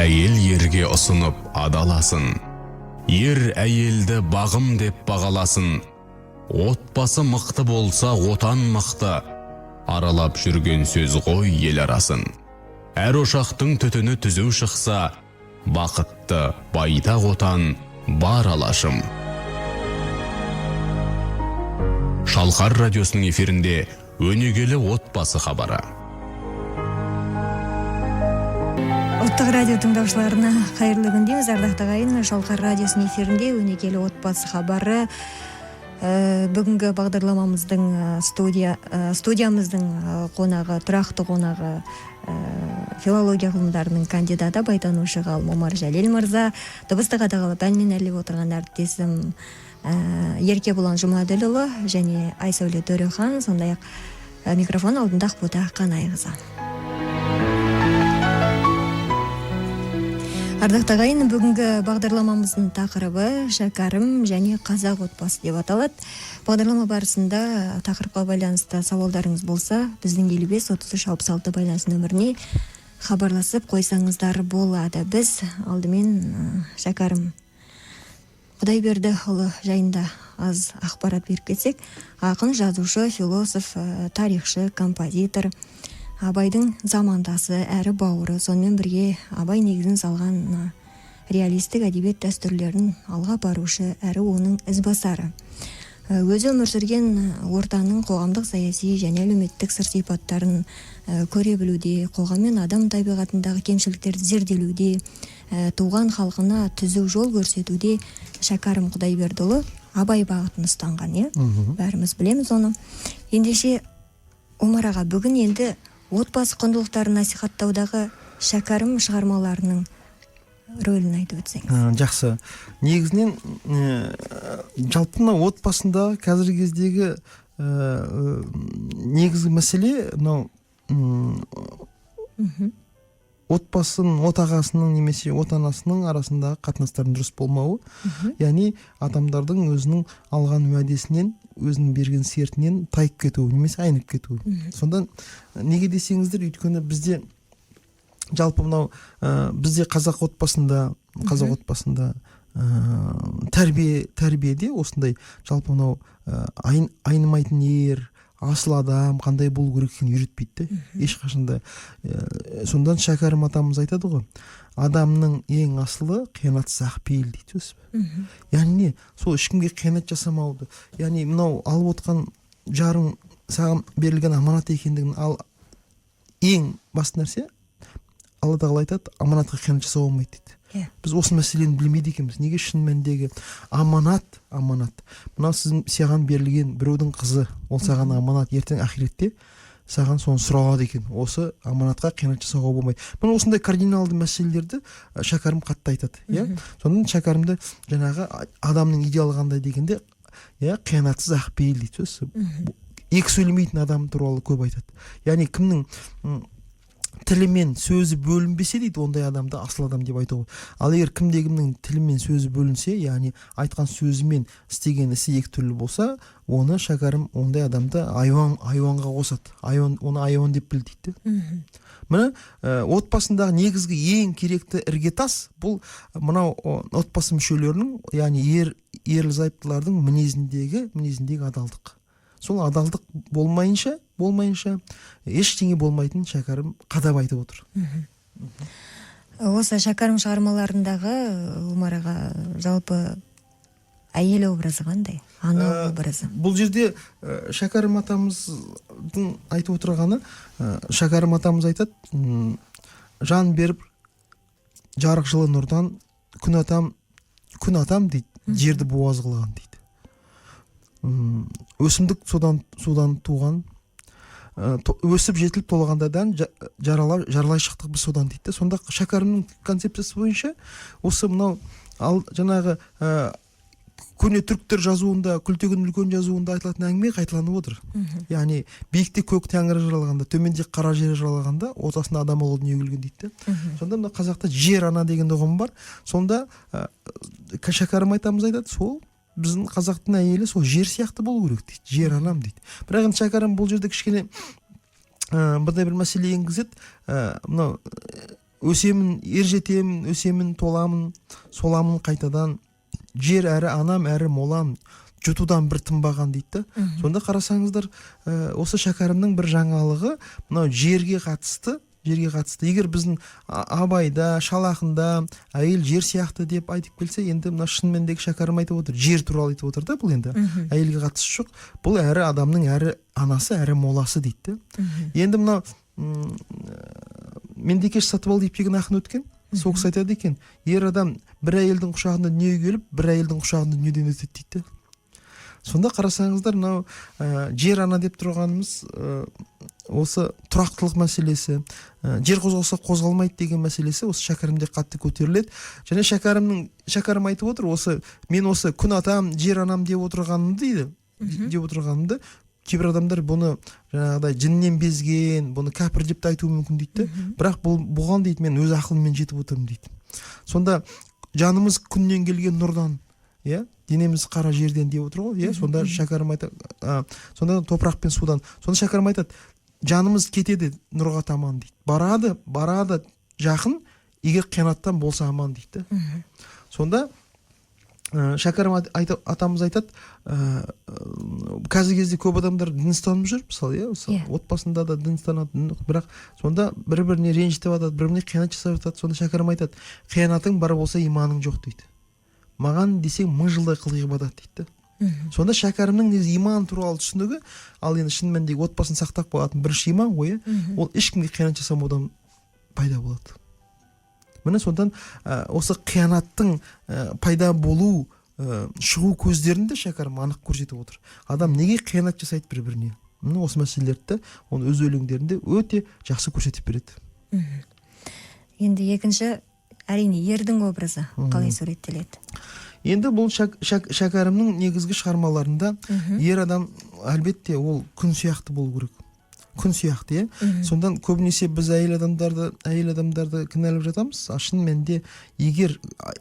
Әйел ерге ұсынып адаласын. Ер әйелді бағым деп бағаласын. Отбасы мықты болса, отан мықты. Аралап жүрген сөз ғой ел арасын. Әр ошақтың түтіні түзу шықса, бақытты байтақ отан бар алашым. Шалқар радиосының эфирінде өнегелі отбасы хабары. Ұлттық радио тыңдаушыларына қайырлы күн дейміз. Ардақты ағайын, Шалқар радиосының эфирінде өнегелі отбасы хабары. Бүгінгі бағдарламамыздың студиямыздың қонағы, тұрақты қонағы, филология ғылымдарының кандидаты, абайтанушы ғалым Омар Жәлел мырза, дыбысты қадағалап әнмен әрлеп отырған әріптесім Еркебұлан Жұмаділұлы және Айсәуле Төрехан, сондай-ақ микрофон алдында Ақбота Қанайқызы. Ардақты ағайын, бүгінгі бағдарламамыздың тақырыбы Шәкәрім және қазақ отбасы деп аталады. Бағдарлама барысында тақырыпқа байланысты сауалдарыңыз болса, біздің 55 33 66 байланыс нөміріне хабарласып қойсаңыздар болады. Біз алдымен Шәкәрім Құдайбердіұлы жайында аз ақпарат беріп кетсек, ақын, жазушы, философ, тарихшы, композитор, Абайдың замандасы әрі бауыры, сонымен бірге Абай негізін салған реалистік әдебиет дәстүрлерін алға барушы әрі оның ізбасары. Өзі өмір сүрген ортаның қоғамдық, саяси және әлеуметтік сыр сипаттарын көре білуде, қоғам мен адам табиғатындағы кемшіліктерді зерделеуде, туған халқына түзу жол көрсетуде Шәкәрім Құдайбердіұлы Абай бағытын ұстанған, иә? Бәріміз білеміз оны. Ендеше, Омар аға, бүгін енді отбасы құндылықтарын насихаттаудағы Шәкәрім шығармаларының рөлін айтып өтсеңіз. Жақсы. Негізінен жалпы мынау отбасында қазіргі кездегі негізгі мәселе мынау отбасының, отағасының немесе отанасының арасындағы қатынастардың дұрыс болмауы, яғни адамдардың өзінің алған уәдесінен, өзінің берген сертінен тайып кетуі немесе айнып кетуі. Сонда неге десеңіздер, өйткені бізде жалпы мынау бізде қазақ отбасында, қазақ отбасында тәрбиеде осындай жалпы мынау айнымайтын ер, асыл адам қандай болу керек екенін үйретпейді де ешқашанда. Сондан Шәкәрім атамыз айтады ғой, адамның ең асылы қиянатсыз ақ пейіл дейді өсіп. Яғни не? Сол ешкімге қиянат жасамауды, яғни мынау алып отқан жарың саған берілген аманат екендігін, ал ең басты нәрсе Алла тағала айтады, аманатқа қиянат жасауға болмайды дейді. Біз осы мәселені білмейді екенбіз. Неге шын мәніндегі аманат, аманат. Мынау сіздің саған берілген біреудің қызы, ол саған аманат, ертең ақиретте саған соны сұралады екен. Осы аманатқа қиянат жасауға болмайды. Міне осындай кардиналды мәселелерді Шәкәрім қатты айтады, иә? Сонда Шәкәрімді жаңағы адамның идеалы қандай дегенде, иә, қиянатсыз ақ пейіл дейді сөз. Екі сөйлемейтін адам туралы көп айтады. Яғни кімнің тілі мен сөзі бөлінбесе дейді, ондай адамды асыл адам деп айтуға болады. Ал егер кімде кімнің тілі мен сөзі бөлінсе, яғни айтқан сөзі мен істеген ісі екі түрлі болса, оны Шәкәрім ондай адамды айуанға қосады. Айуан, оны айуан деп біл дейді. Міне, отбасындағы негізгі ең керекті іргетас бұл мынау отбасы мүшелерінің, яғни ерлі зайыптылардың мінезіндегі адалдық. Сол адалдық болмайынша ештеңе болмайтын Шәкәрім қадап айтып отыр. Осы Шәкәрім шығармаларындағы, Омар аға, жалпы әйел образы қандай? Ана образы. Бұл жерде Шәкәрім атамыздың айтып отырғаны, Шәкәрім атамыз айтады, жан беріп жарық жылы нұрдан күн атам, күн атам дейді, жерді буаз қылған дейді. Өсімдік судан туған, өсіп жетіліп толғандадан жаралай шықтық біз содан дейді де. Сонда Шәкәрімнің концепциясы бойынша осы мынау ал жаңағы көне түріктер жазуында, Күлтегін үлкен жазуында айтылатын әңгіме қайталанып отыр. Яғни биікте көк тәңірі жаралғанда, төменде қара жер жаралғанда, ортасында адам ұлы дүниеге келген дейді де. Сонда мына қазақта жер ана деген ұғым бар. Сонда Шәкәрім атамыз айтады, сол біздің қазақтың әйелі сол жер сияқты болу керек дейді, жер анам дейді. Бірақ енді Шәкәрім бұл жерде кішкене мындай бір мәселе енгізеді. Мынау Өсемін, ер жетемін, өсемін, толамын, соламын қайтадан, жер әрі анам, әрі молам, жұтудан бір тынбаған дейді да. Сонда қарасаңыздар, осы Шәкәрімнің бір жаңалығы мынау жерге қатысты. Егер біздің Абайда, Шал ақында әйел жер сияқты деп айтып келсе, енді мына шын мәніндегі Шәкәрім айтып отыр, жер туралы айтып отыр да. Бұл енді әйелге қатысы жоқ, бұл әрі адамның әрі анасы, әрі моласы дейді да. Енді мынау Мендекеш Сатыбалдиев деген ақын өткен, сол кісі айтады екен, ер адам бір әйелдің құшағында дүниеге келіп, бір әйелдің құшағында дүниеден өтеді дейді. Сонда қарасаңыздар, мынау жер ана деп тұрғанымыз осы тұрақтылық мәселесі, жер қозғалса қозғалмайды деген мәселесі осы Шәкәрімде қатты көтеріледі. Және Шәкәрім айтып отыр, осы мен осы күн атам, жер анам деп отырғанымды дейді, деп отырғанымды кейбір адамдар бұны жаңағыдай жіннен безген, бұны кәпір деп те айтуы мүмкін дейді. Бірақ бұған дейді мен өз ақылыммен жетіп отырмын дейді. Сонда жанымыз күннен келген нұрдан, иә, денеміз қара жерден деп отыр ғой, иә. Сонда Шәкәрім айтады, сонда топырақ пен судан. Сонда Шәкәрім айтады, жанымыз кетеді нұрға таман дейді, барады, барады жақын, егер қиянаттан болса аман дейді. Сонда Шәкәрім атамыз айтады, қазіргі кезде көп адамдар дін ұстанып жүр, мысалы, иә, осы отбасында да дін ұстанады, бірақ сонда бір-біріне ренжітіп жатады, бір-біріне қиянат жасап жатады. Сонда Шәкәрім айтады, қиянатың бар болса иманың жоқ дейді, маған десең 1000 жылдай қыл ғибадат дейді. Сонда Шәкәрімнің негізі иман туралы түсінігі, ал енді шын мәніндегі отбасын сақтап қалатын бірінші иман ғой, иә, ол ешкімге қиянат жасамаудан пайда болады. Міне содан осы қиянаттың пайда болу, шығу көздерін де Шәкәрім анық көрсетіп отыр. Адам неге қиянат жасайды бір-біріне? Міне осы мәселелерді оны өз өлеңдерінде өте жақсы көрсетіп береді. Енді екінші, әрине, ердің образы қалай суреттеледі? Енді бұл Шәкәрімнің негізгі шығармаларында ер адам әлбетте ол күн сияқты болу керек. Күн сияқты, иә. Сондан көбінесе біз әйел адамдарды кінәлап жатамыз. А шын мәнінде егер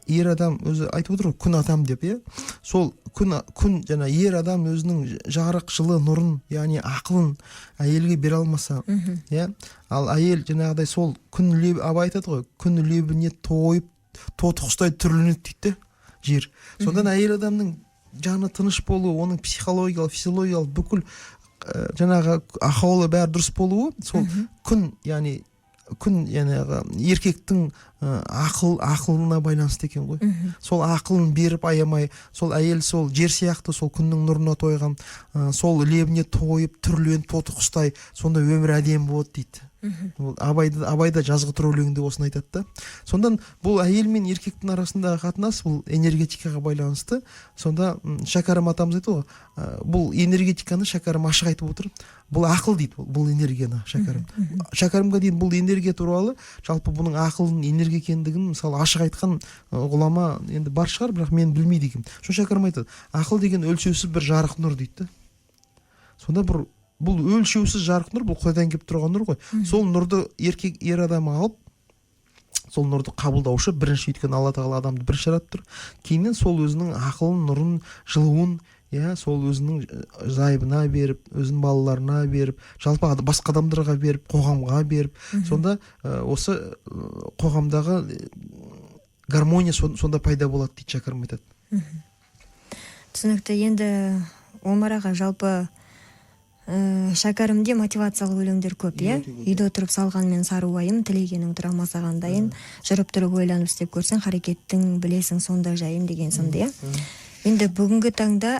ер адам өзі айтып отыр ғой, күн атам деп, иә. Сол күн жаңа ер адам өзінің жарық жылы нұрын, яғни ақылын әйелге бере алмаса, иә. Ал әйел жаңағыдай сол күн лебі, Абай айтады ғой, күн лебіне тойып тоты құстай түрленеді дейді жер. Сондан әйел адамның жаны тыныш болуы, оның психологиялық, физиологиялық бүкіл жаңағы ахуалы бәрі дұрыс болуы, сол күн, яғни күн, жаңағы еркектің ақылына байланысты екен ғой. Сол ақылын беріп аямай, сол әйел сол жер сияқты сол күннің нұрына тойған, сол лебіне тойып түрленіп тоты құстай, сонда өмір әдемі болады дейді. Ол Абайда жазғы тұр өлеңінде осыны айтады да. Сондан бұл әйел мен еркектің арасындағы қатынас бұл энергетикаға байланысты. Сонда Шәкәрім атамыз айтады ғой, бұл энергетиканы Шәкәрім ашық айтып отыр. Бұл ақыл дейді, бұл энергияны Шәкәрім. Шәкәрімге дейін бұл энергия туралы, жалпы бұның ақылдың энергия екендігін мысалы ашық айтқан ғұлама енді бар шығар, бірақ мен білмейді екенмін. Сол Шәкәрім айтады, ақыл деген өлшеусіз бір жарық нұр дейді да. Сонда бұл өлшеусіз жарық нұр, бұл Құдайдан келіп тұрған нұр ғой. Сол нұрды еркек, ер адам алып, сол нұрды қабылдаушы бірінші, өйткені Алла тағала адамды бірінші жаратып тұр. Кейіннен сол өзінің ақылын, нұрын, жылуын, иә, сол өзінің зайыбына беріп, өзінің балаларына беріп, жалпы басқа адамдарға беріп, қоғамға беріп, сонда осы қоғамдағы гармония сонда пайда болады дейді Шәкәрім айтады. Түсінікті. Енді Омар аға, жалпы Шәкәрімде мотивациялық өлеңдер көп, иә? Үйде отырып салғанмен сары уайым, тілегенің тұра ма саған дайын, жүріп тұрып ойланып істеп көрсең, харекеттің білесің сонда жайын деген сынды, иә? Енді бүгінгі таңда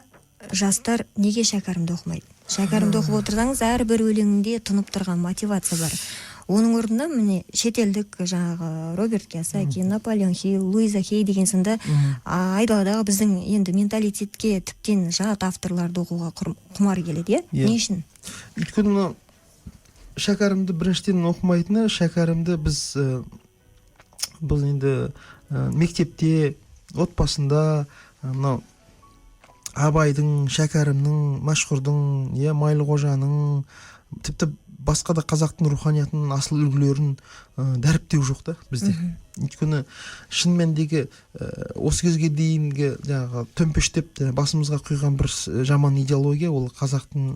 жастар неге Шәкәрімді оқымайды? Шәкәрімді оқып отырсаңыз, әрбір өлеңінде тұнып тұрған мотивация бар. Оның орнына міне шетелдік жаңағы Роберт Кийосаки, Наполеон Хилл, Луиза Хей деген сынды айдаладағы біздің енді менталитетке тіптен жат авторларды оқуға құмар келеді, иә? Иә. Не үшін? Өйткені мына Шәкәрімді біріншіден оқымайтыны, Шәкәрімді біз енді мектепте, отбасында мынау Абайдың, Шәкәрімнің, Мәшһүрдің, иә, Майлықожаның, тіпті Басқа да қазақтың руханиятының асыл үлгілерін дәріптеу жоқ та бізде. Өйткені шын мәніндегі осы кезге дейінгі жаңағы төмпештеп басымызға құйған бір жаман идеология, ол қазақтың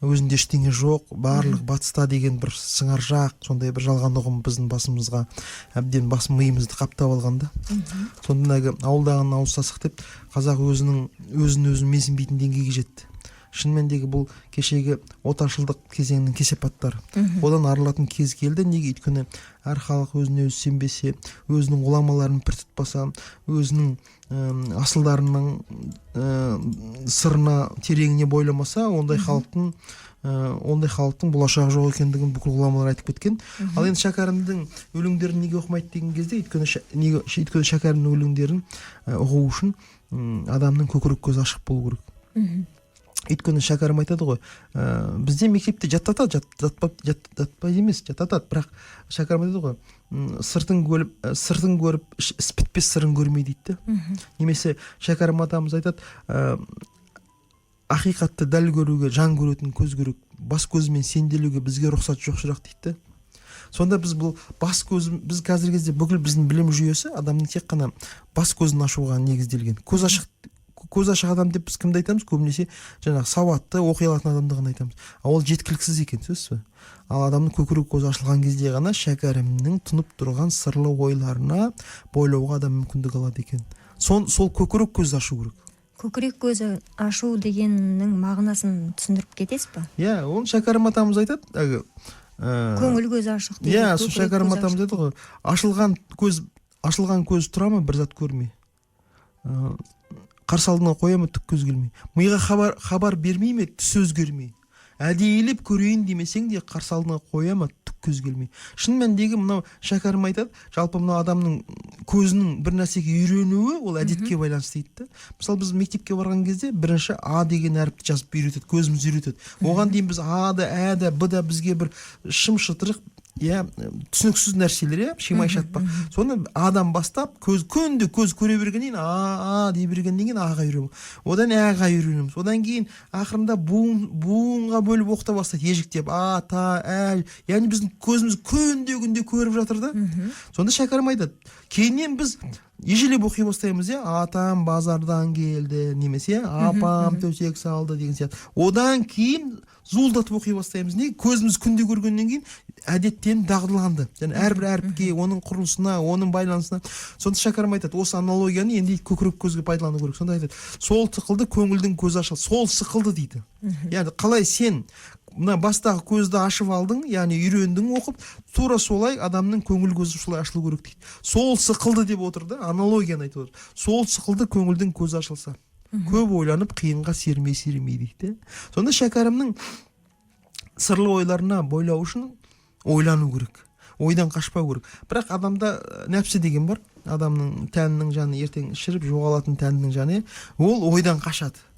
өзінде ештеңе жоқ, барлық батыста деген бір сыңаржақ, сондай бір жалған ұғым біздің басымызға әбден бас миымызды қаптап алған да. Сонда әлгі ауылдағының ауыз сасық деп қазақ өзінің өзін өзі менсінбейтін деңгейге жетті. Шын мәніндегі бұл кешегі отаршылдық кезеңінің кесепаттары. Одан арылатын кез келді. Неге? Өйткені әр халық өзіне өзі сенбесе, өзінің ғұламаларын пір тұтпаса, өзінің асылдарының сырына тереңіне бойламаса, ондай халықтың болашағы жоқ екендігін бүкіл ғұламалар айтып кеткен. Ал енді Шәкәрімнің өлеңдерін неге оқымайды деген кезде, өйткені неге? Өйткені Шәкәрімнің өлеңдерін ұғу үшін адамның көкірек көзі ашық болу керек. Өйткені Шәкәрім айтады ғой, бізде мектепте жаттатады, жатпайды емес, жаттатады, бірақ Шәкәрім айтады ғой, сыртын көріп іс бітпес сырын көрмей дейді да. Немесе Шәкәрім атамыз айтады, ақиқатты дәл көруге жан көретін көз керек, бас көзімен сенделуге бізге рұқсат жоқ шырақ дейді да. Сонда біз бұл бас көз, біз қазіргі кезде бүкіл біздің білім жүйесі адамның тек қана бас көзін ашуға негізделген. Көз ашық адам деп біз кімді айтамыз? Көбінесе жаңағы сауатты, оқи алатын адамды ғана айтамыз. Ал ол жеткіліксіз екен, түсінесіз бе? Ал адамның көкірек көзі ашылған кезде ғана Шәкәрімнің тұнып тұрған сырлы ойларына бойлауға адам мүмкіндік алады екен. Сол көкірек көзді ашу керек. Көкірек көзі ашу дегеннің мағынасын түсіндіріп кетесіз ба? Иә, оны Шәкәрім атамыз айтады әлгі Көңіл көзі ашық дейді, Иә, сол көкірек Шәкәрім көзі атамыз ашық. айтады ғой, ашылған көз тұра ма бір зат көрмей, қарсы алдына қоя ма түк көз келмей, миға хабар бермей ме түс өзгермей, әдейілеп көрейін демесең де қарсы алдына қоя ма түк көз келмей. Шын мәніндегі мынау Шәкәрім айтады, жалпы мынау адамның көзінің бір нәрсеге үйренуі ол әдетке байланысты дейді да. Мысалы, біз мектепке барған кезде бірінші А деген әріпті жазып үйретеді, көзіміз үйретеді. Оған дейін біз А да, Ә да, Б да бізге бір шым шытырық, иә, түсініксіз нәрселер, иә, шимай шатпақ. Соны адан бастап көз күнде көз көре бергеннен кейін, а а дей бергеннен кейін аға үйренеміз, одан әға үйренеміз, одан кейін ақырында буын буынға бөліп оқыта бастайды, ежіктеп а, та, әл, яғни біздің көзіміз күнде күнде көріп жатыр да. Сонда Шәкәрім айтады, кейіннен біз ежелеп оқи бастаймыз, иә, атам базардан келді немесе апам төсек салды деген сияқты. Одан кейін зуылдатып оқи бастаймыз. Неге? Көзіміз күнде көргеннен кейін әдеттеніп дағдыланды және әрбір әріпке, оның құрылысына, оның байланысына. Сонда Шәкәрім айтады, осы аналогияны енді көкірек көзге пайдалану керек. Сонда айтады, сол сықылды көңілдің көзі ашылды, сол сықылды дейді. Яғни қалай сен мына бастағы көзді ашып алдың, яғни үйрендің оқып, тура солай адамның көңіл көзі солай ашылу керек дейді. Сол сықылды деп отыр да, аналогияны айтып отыр. Сол сықылды көңілдің көзі ашылса, көп ойланып қиынға сермей сермей дейді. Сонда Шәкәрімнің сырлы ойларына бойлау үшін ойлану керек, ойдан қашпау керек. Бірақ адамда нәпсі деген бар, адамның тәнінің жаны, ертең шіріп жоғалатын тәнінің жаны, ол ойдан қашады.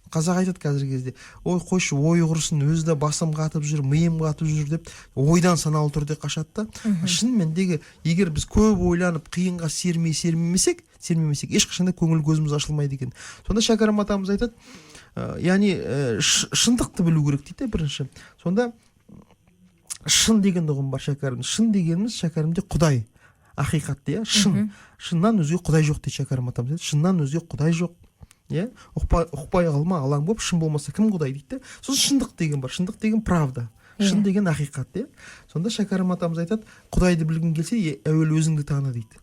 Қазақ айтады қазіргі кезде: «Ой, қойшы, ой құрысын, өзі де басым қатып жүр, миым қатып жүр», – деп ойдан саналы түрде қашады да. Шын мәніндегі егер біз көп ойланып қиынға сермей сермемесек, ешқашан да көңіл көзіміз ашылмайды екен. Сонда Шәкәрім атамыз айтады, яғни шындықты білу керек дейді да бірінші. Сонда шын деген ұғым бар Шәкәрім. Шын дегеніміз Шәкәрімде құдай, ақиқат, иә, шын. Шыннан өзге құдай жоқ дейді Шәкәрім атамыз. Шыннан өзге құдай жоқ, иә, ұқпай қалма алаң болып, шын болмаса кім құдай дейді да. Сосын шындық деген бар. Шындық деген правда, шын деген ақиқат, иә. Сонда Шәкәрім атамыз айтады, құдайды білгің келсе, әуелі өзіңді таны дейді.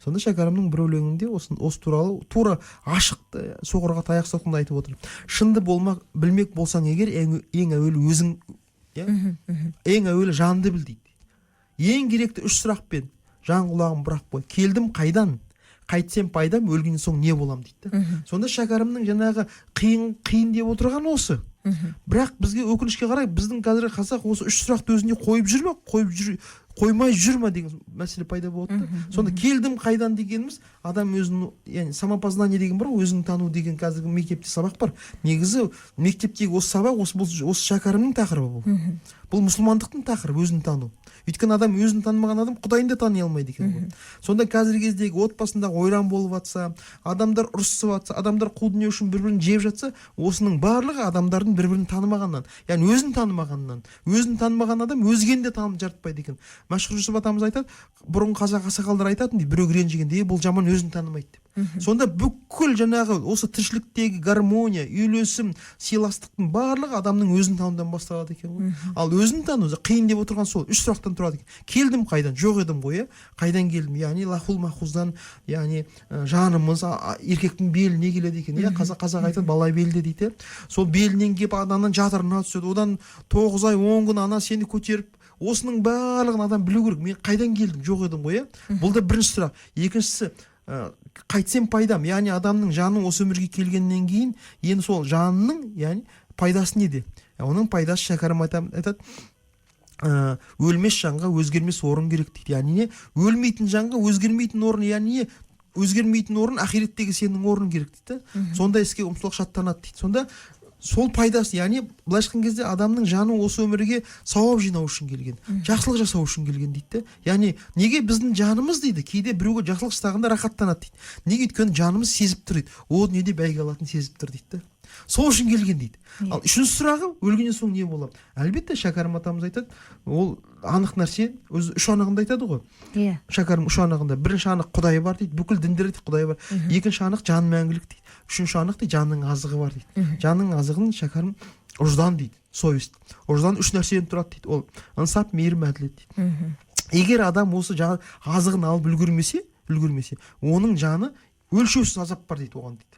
Сонда Шәкәрімнің бір өлеңінде осы туралы тура ашық, соқырға таяқ ұстатқандай айтып отыр: шынды болмақ білмек болсаң егер, ең әуелі өзің, иә, ең әуелі жанды біл дейді. Ең керекті үш сұрақпен жан құлағын бұрақ қой: келдім қайдан, қайтсем пайдам, өлген соң не болам дейді да. Сонда Шәкәрімнің жаңағы қиын қиын деп отырған осы. Бірақ бізге, өкінішке қарай, біздің қазіргі қазақ осы үш сұрақты өзіне қойып жүр ме? Қойып жүр. Қоймай жүр ма деген мәселе пайда болады да. Сонда келдім қайдан дегеніміз адам өзін, яғни самопознание деген бар ғой, өзін тану деген. Қазіргі мектепте сабақ бар. Негізі мектептегі осы сабақ, осы, бұл осы Шәкәрімнің тақырыбы. Бұл мұсылмандықтың тақырыбы, өзін тану. Өйткені адам өзін танымаған адам құдайын да тани алмайды екен ғой. Сонда қазіргі кездегі отбасындағы ойран болып жатса, адамдар ұрысып жатса, адамдар қу дүние үшін бір бірін жеп жатса, осының барлығы адамдардың бір бірін танымағаннан, яғни өзін танымағаннан. Өзін танымаған адам өзгені де танып жаратпайды екен. Мәшһүр Жүсіп атамыз айтады, бұрын қазақ ақсақалдар айтатын дейді, біреуге ренжігенде: «Е, бұл жаман, өзін танымайды», — деп. Сонда бүкіл жаңағы осы тіршіліктегі гармония, үйлесім, сыйластықтың барлығы адамның өзін танудан басталады екен ғой. Ал өзін тану қиын деп отырған сол үш сұрақтан тұрады екен. Келдім қайдан? Жоқ едім ғой, иә. Қайдан келдім? Яғни лахул махфуздан, яғни жанымыз еркектің беліне келеді екен, иә. Қазақ айтады, бала белде дейді, иә. Сол белінен келіп, ананың жатырына түседі, одан 9 ай 10 күн ана сені көтеріп. Осының барлығын адам білу керек: мен қайдан келдім? Жоқ едім ғой, иә. Бұл да бірінші сұрақ. Екіншісі, қайтсем пайдам? Яғни адамның жаны осы өмірге келгеннен кейін енді сол жанының, яғни пайдасы неде? Оның пайдасы, Шәкәрім айтады, өлмес жанға өзгермес орын керек дейді. Яғни не? Өлмейтін жанға өзгермейтін орын. Яғни не? Өзгермейтін орын, ақиреттегі сенің орның керек дейді да. Сондай іске ұмтылақ шаттанады дейді. Сонда сол пайдасы, яғни былайша айтқан кезде, адамның жаны осы өмірге сауап жинау үшін келген, жақсылық жасау үшін келген дейді да. Яғни неге біздің жанымыз дейді, кейде біреуге жақсылық жасағанда рахаттанады дейді. Неге? Өйткені жанымыз сезіп тұр дейді, о дүниеде бәйге алатынын сезіп тұр дейді да, сол үшін келген дейді. Ал үшінші сұрағы: өлгеннен соң не болады? Әлбетте, Шәкәрім атамыз айтады, ол анық нәрсе, өзі үш анығында айтады ғой. Шәкәрім үш анығында: бірінші анық — құдай бар дейді, бүкіл діндер дейді, құдай бар. Екінші анық — жан мәңгілік дейді. Үшінші анық дейді, жанның азығы бар дейді. Жанның азығын Шәкәрім ұждан дейді, совесть. Ұждан үш нәрседен тұрады дейді, ол ынсап, мейірім, әділет дейді. Егер адам осы азығын алып үлгермесе, оның жаны өлшеусіз азап бар дейді оған дейді.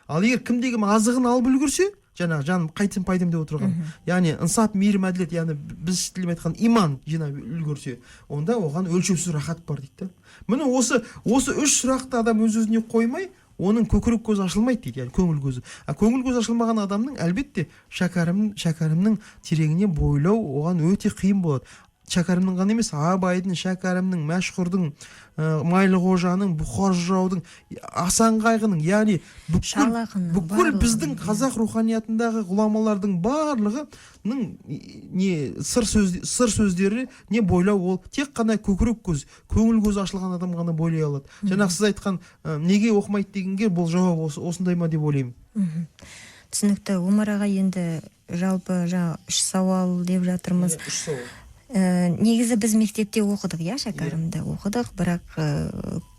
Ал егер кімде кім азығын алып үлгерсе, жаңағы жаным қайтсем пайдам деп отырған, яғни ынсап, мейірім, әділет, яғни біз тілмен айтқан иман жинап үлгерсе, онда оған өлшеусіз рахат бар дейді да. Міне, осы үш сұрақты адам өз өзіне қоймай, оның көкірек көзі ашылмайды дейді, яғни көңіл көзі. А көңіл көзі ашылмаған адамның, әлбетте, Шәкәрімнің тереңіне бойлау оған өте қиын болады. Шәкәрімнің ғана емес, Абайдың, Шәкәрімнің, Мәшһүрдің, Майлықожаның, Бұқар жыраудың, Асан қайғының, яғни бүкіл Шал ақынның, бүкіл барлығының, біздің қазақ руханиятындағы ғұламалардың барлығының не сыр сөздері не бойлау, ол тек қана көкірек көз, көңіл көзі ашылған адам ғана бойлай алады. Жаңағы сіз айтқан неге оқымайды дегенге бұл жауап осындай ма деп ойлаймын. Түсінікті, Омар аға. Енді жалпы жаңа үш сауал деп жатырмыз. Үш сауал. Негізі біз мектепте оқыдық, иә, Шәкәрімді оқыдық, бірақ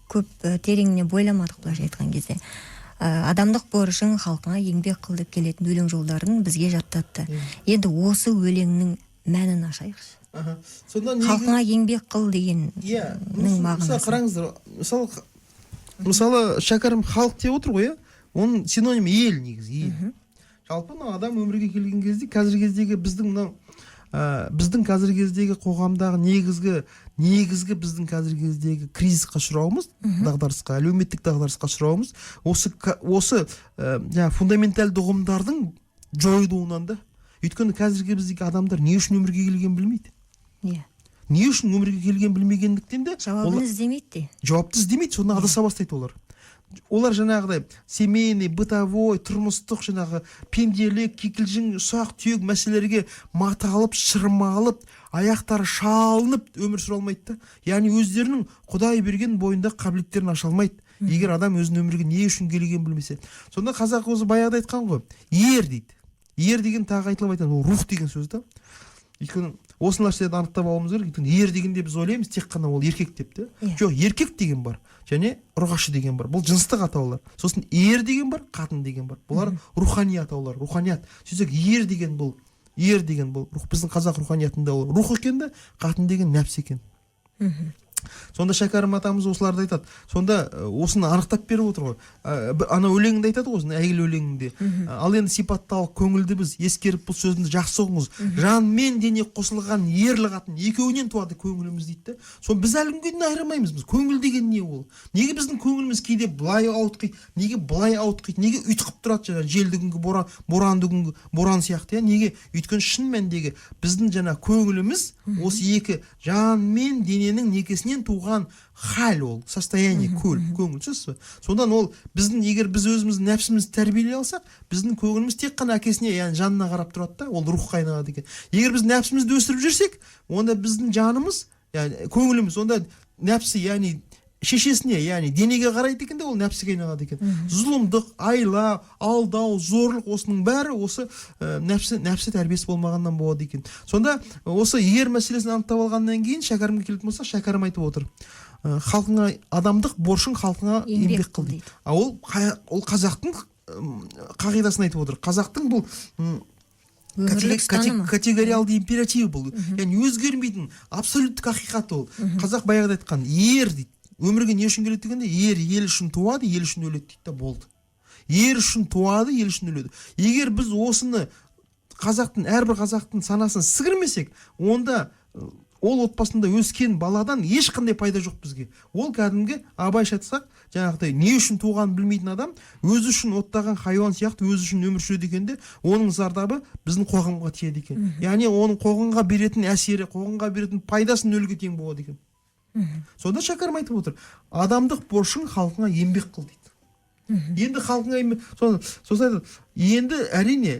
көп тереңіне бойламадық. Былайша айтқан кезде, адамдық борышың халқыңа еңбек қыл деп келетін өлең жолдарын бізге жаттатты. Енді осы өлеңнің мәнін ашайықшы. Сонда Халқыңа еңбек қыл деген Мысалы, мағынасы. қараңыздар, мысалы, Шәкәрім халық деп отыр ғой, иә. Оның синонимі ел, негізі ел. Жалпы мынау адам өмірге келген кезде, қазіргі кездегі біздің мынау біздің қазіргі кездегі қоғамдағы негізгі біздің қазіргі кездегі кризисқа ұшырауымыз, дағдарысқа, әлеуметтік дағдарысқа ұшырауымыз осы жаңағы фундаментальды ұғымдардың жойылуынан да. Өйткені қазіргі біздегі адамдар не үшін өмірге келгенін білмейді. Не үшін өмірге келгенін білмегендіктен де Жауабын іздемейді де. Жауапты іздемейді, соны адаса бастайды олар. Олар жаңағыдай семейный, бытовой, тұрмыстық, жаңағы пенделік, кикілжің, ұсақ түйек мәселелерге маталып, шырмалып, аяқтары шалынып өмір сүре алмайды да. Яғни өздерінің құдай берген бойында қабілеттерін аша алмайды, егер адам өзінің өмірге не үшін келгенін білмесе. Сонда қазақ өзі баяғыда айтқан ғой, ер дейді. Ер деген, тағы айтылып айтады, ол рух деген сөз да. Өйткені осы нәрселерді анықтап алуымыз керек. Өйткені ер дегенде біз ойлаймыз тек қана ол еркек деп те. Жоқ, еркек деген бар және ұрғашы деген бар, бұл жыныстық атаулар. Сосын ер деген бар, қатын деген бар, бұлар рухани атаулар, руханият. Сөйтсек, ер деген бұл рух, біздің қазақ руханиятында ол рух екен да, қатын деген нәпсі екен. Сонда Шәкәрім атамыз осыларды айтады. Сонда осыны анықтап беріп отыр ғой. Ана өлеңінде айтады ғой, осыны әйгілі өлеңінде. Ал енді сипатталық көңілді біз ескеріп, бұл сөзімді жақсы ұғыңыз: жан мен дене қосылған ерлі қатын, екеуінен туады көңіліміз дейді да. Соны біз әлі күнге дейін айырмаймыз. Біз көңіл деген не ол? Неге біздің көңіліміз кейде былай ауытқиды, неге былай ауытқиды, неге ұйтқып тұрады, жаңағы желді күнгі боран, боранды күнгі боран сияқты, иә? Неге? Өйткені шын мәніндегі біздің жаңа көңіліміз Осы екі жан мен дененің некесінен туған хал, ол состояние, көл, көңіл, түсінесіз ба? Содан ол біздің, егер біз өзіміздің нәпсімізді тәрбиелей алсақ, біздің көңіліміз тек қана әкесіне, яғни жанына қарап тұрады да, ол рухқа айналады екен. Егер біз нәпсімізді өсіріп жүрсек, онда біздің жанымыз, яғни көңіліміз, онда нәпсі, яғни шешесіне, яғни денеге қарайды екен де, ол нәпсіге айналады екен. Зұлымдық, айла, алдау, зорлық, осының бәрі осы нәпсі тәрбиесі болмағаннан болады екен. Сонда осы ер мәселесін анықтап алғаннан кейін Шәкәрімге келетін болсақ, Шәкәрім айтып отыр: халқыңа адамдық борышың, халқыңа еңбек қыл дейді. А ол ол қазақтың қағидасын айтып отыр. Қазақтың бұл категориалды императиві бұл, яғни өзгермейтін абсолюттік ақиқат ол. Қазақ баяғыда айтқан: ер дейді, өмірге не үшін келеді дегенде, ер ел үшін туады, ел үшін өледі дейді да, болды. Ер үшін туады, ел үшін өледі. Егер біз осыны қазақтың, әрбір қазақтың санасын сіңірмесек, онда ол отбасында өскен баладан ешқандай пайда жоқ бізге. Ол кәдімгі, Абайша айтсақ, жаңағыдай не үшін туғанын білмейтін адам өзі үшін оттаған хайуан сияқты өзі үшін өмір сүреді екен де, оның зардабы біздің қоғамға тиеді екен. Яғни оның қоғамға беретін әсері, қоғамға беретін пайдасы нөлге тең болады екен. Сонда Шәкәрім айтып отыр: адамдық борышың, халқыңа еңбек қыл дейді. Енді халқыңа еңбек, сосын айтады, енді әрине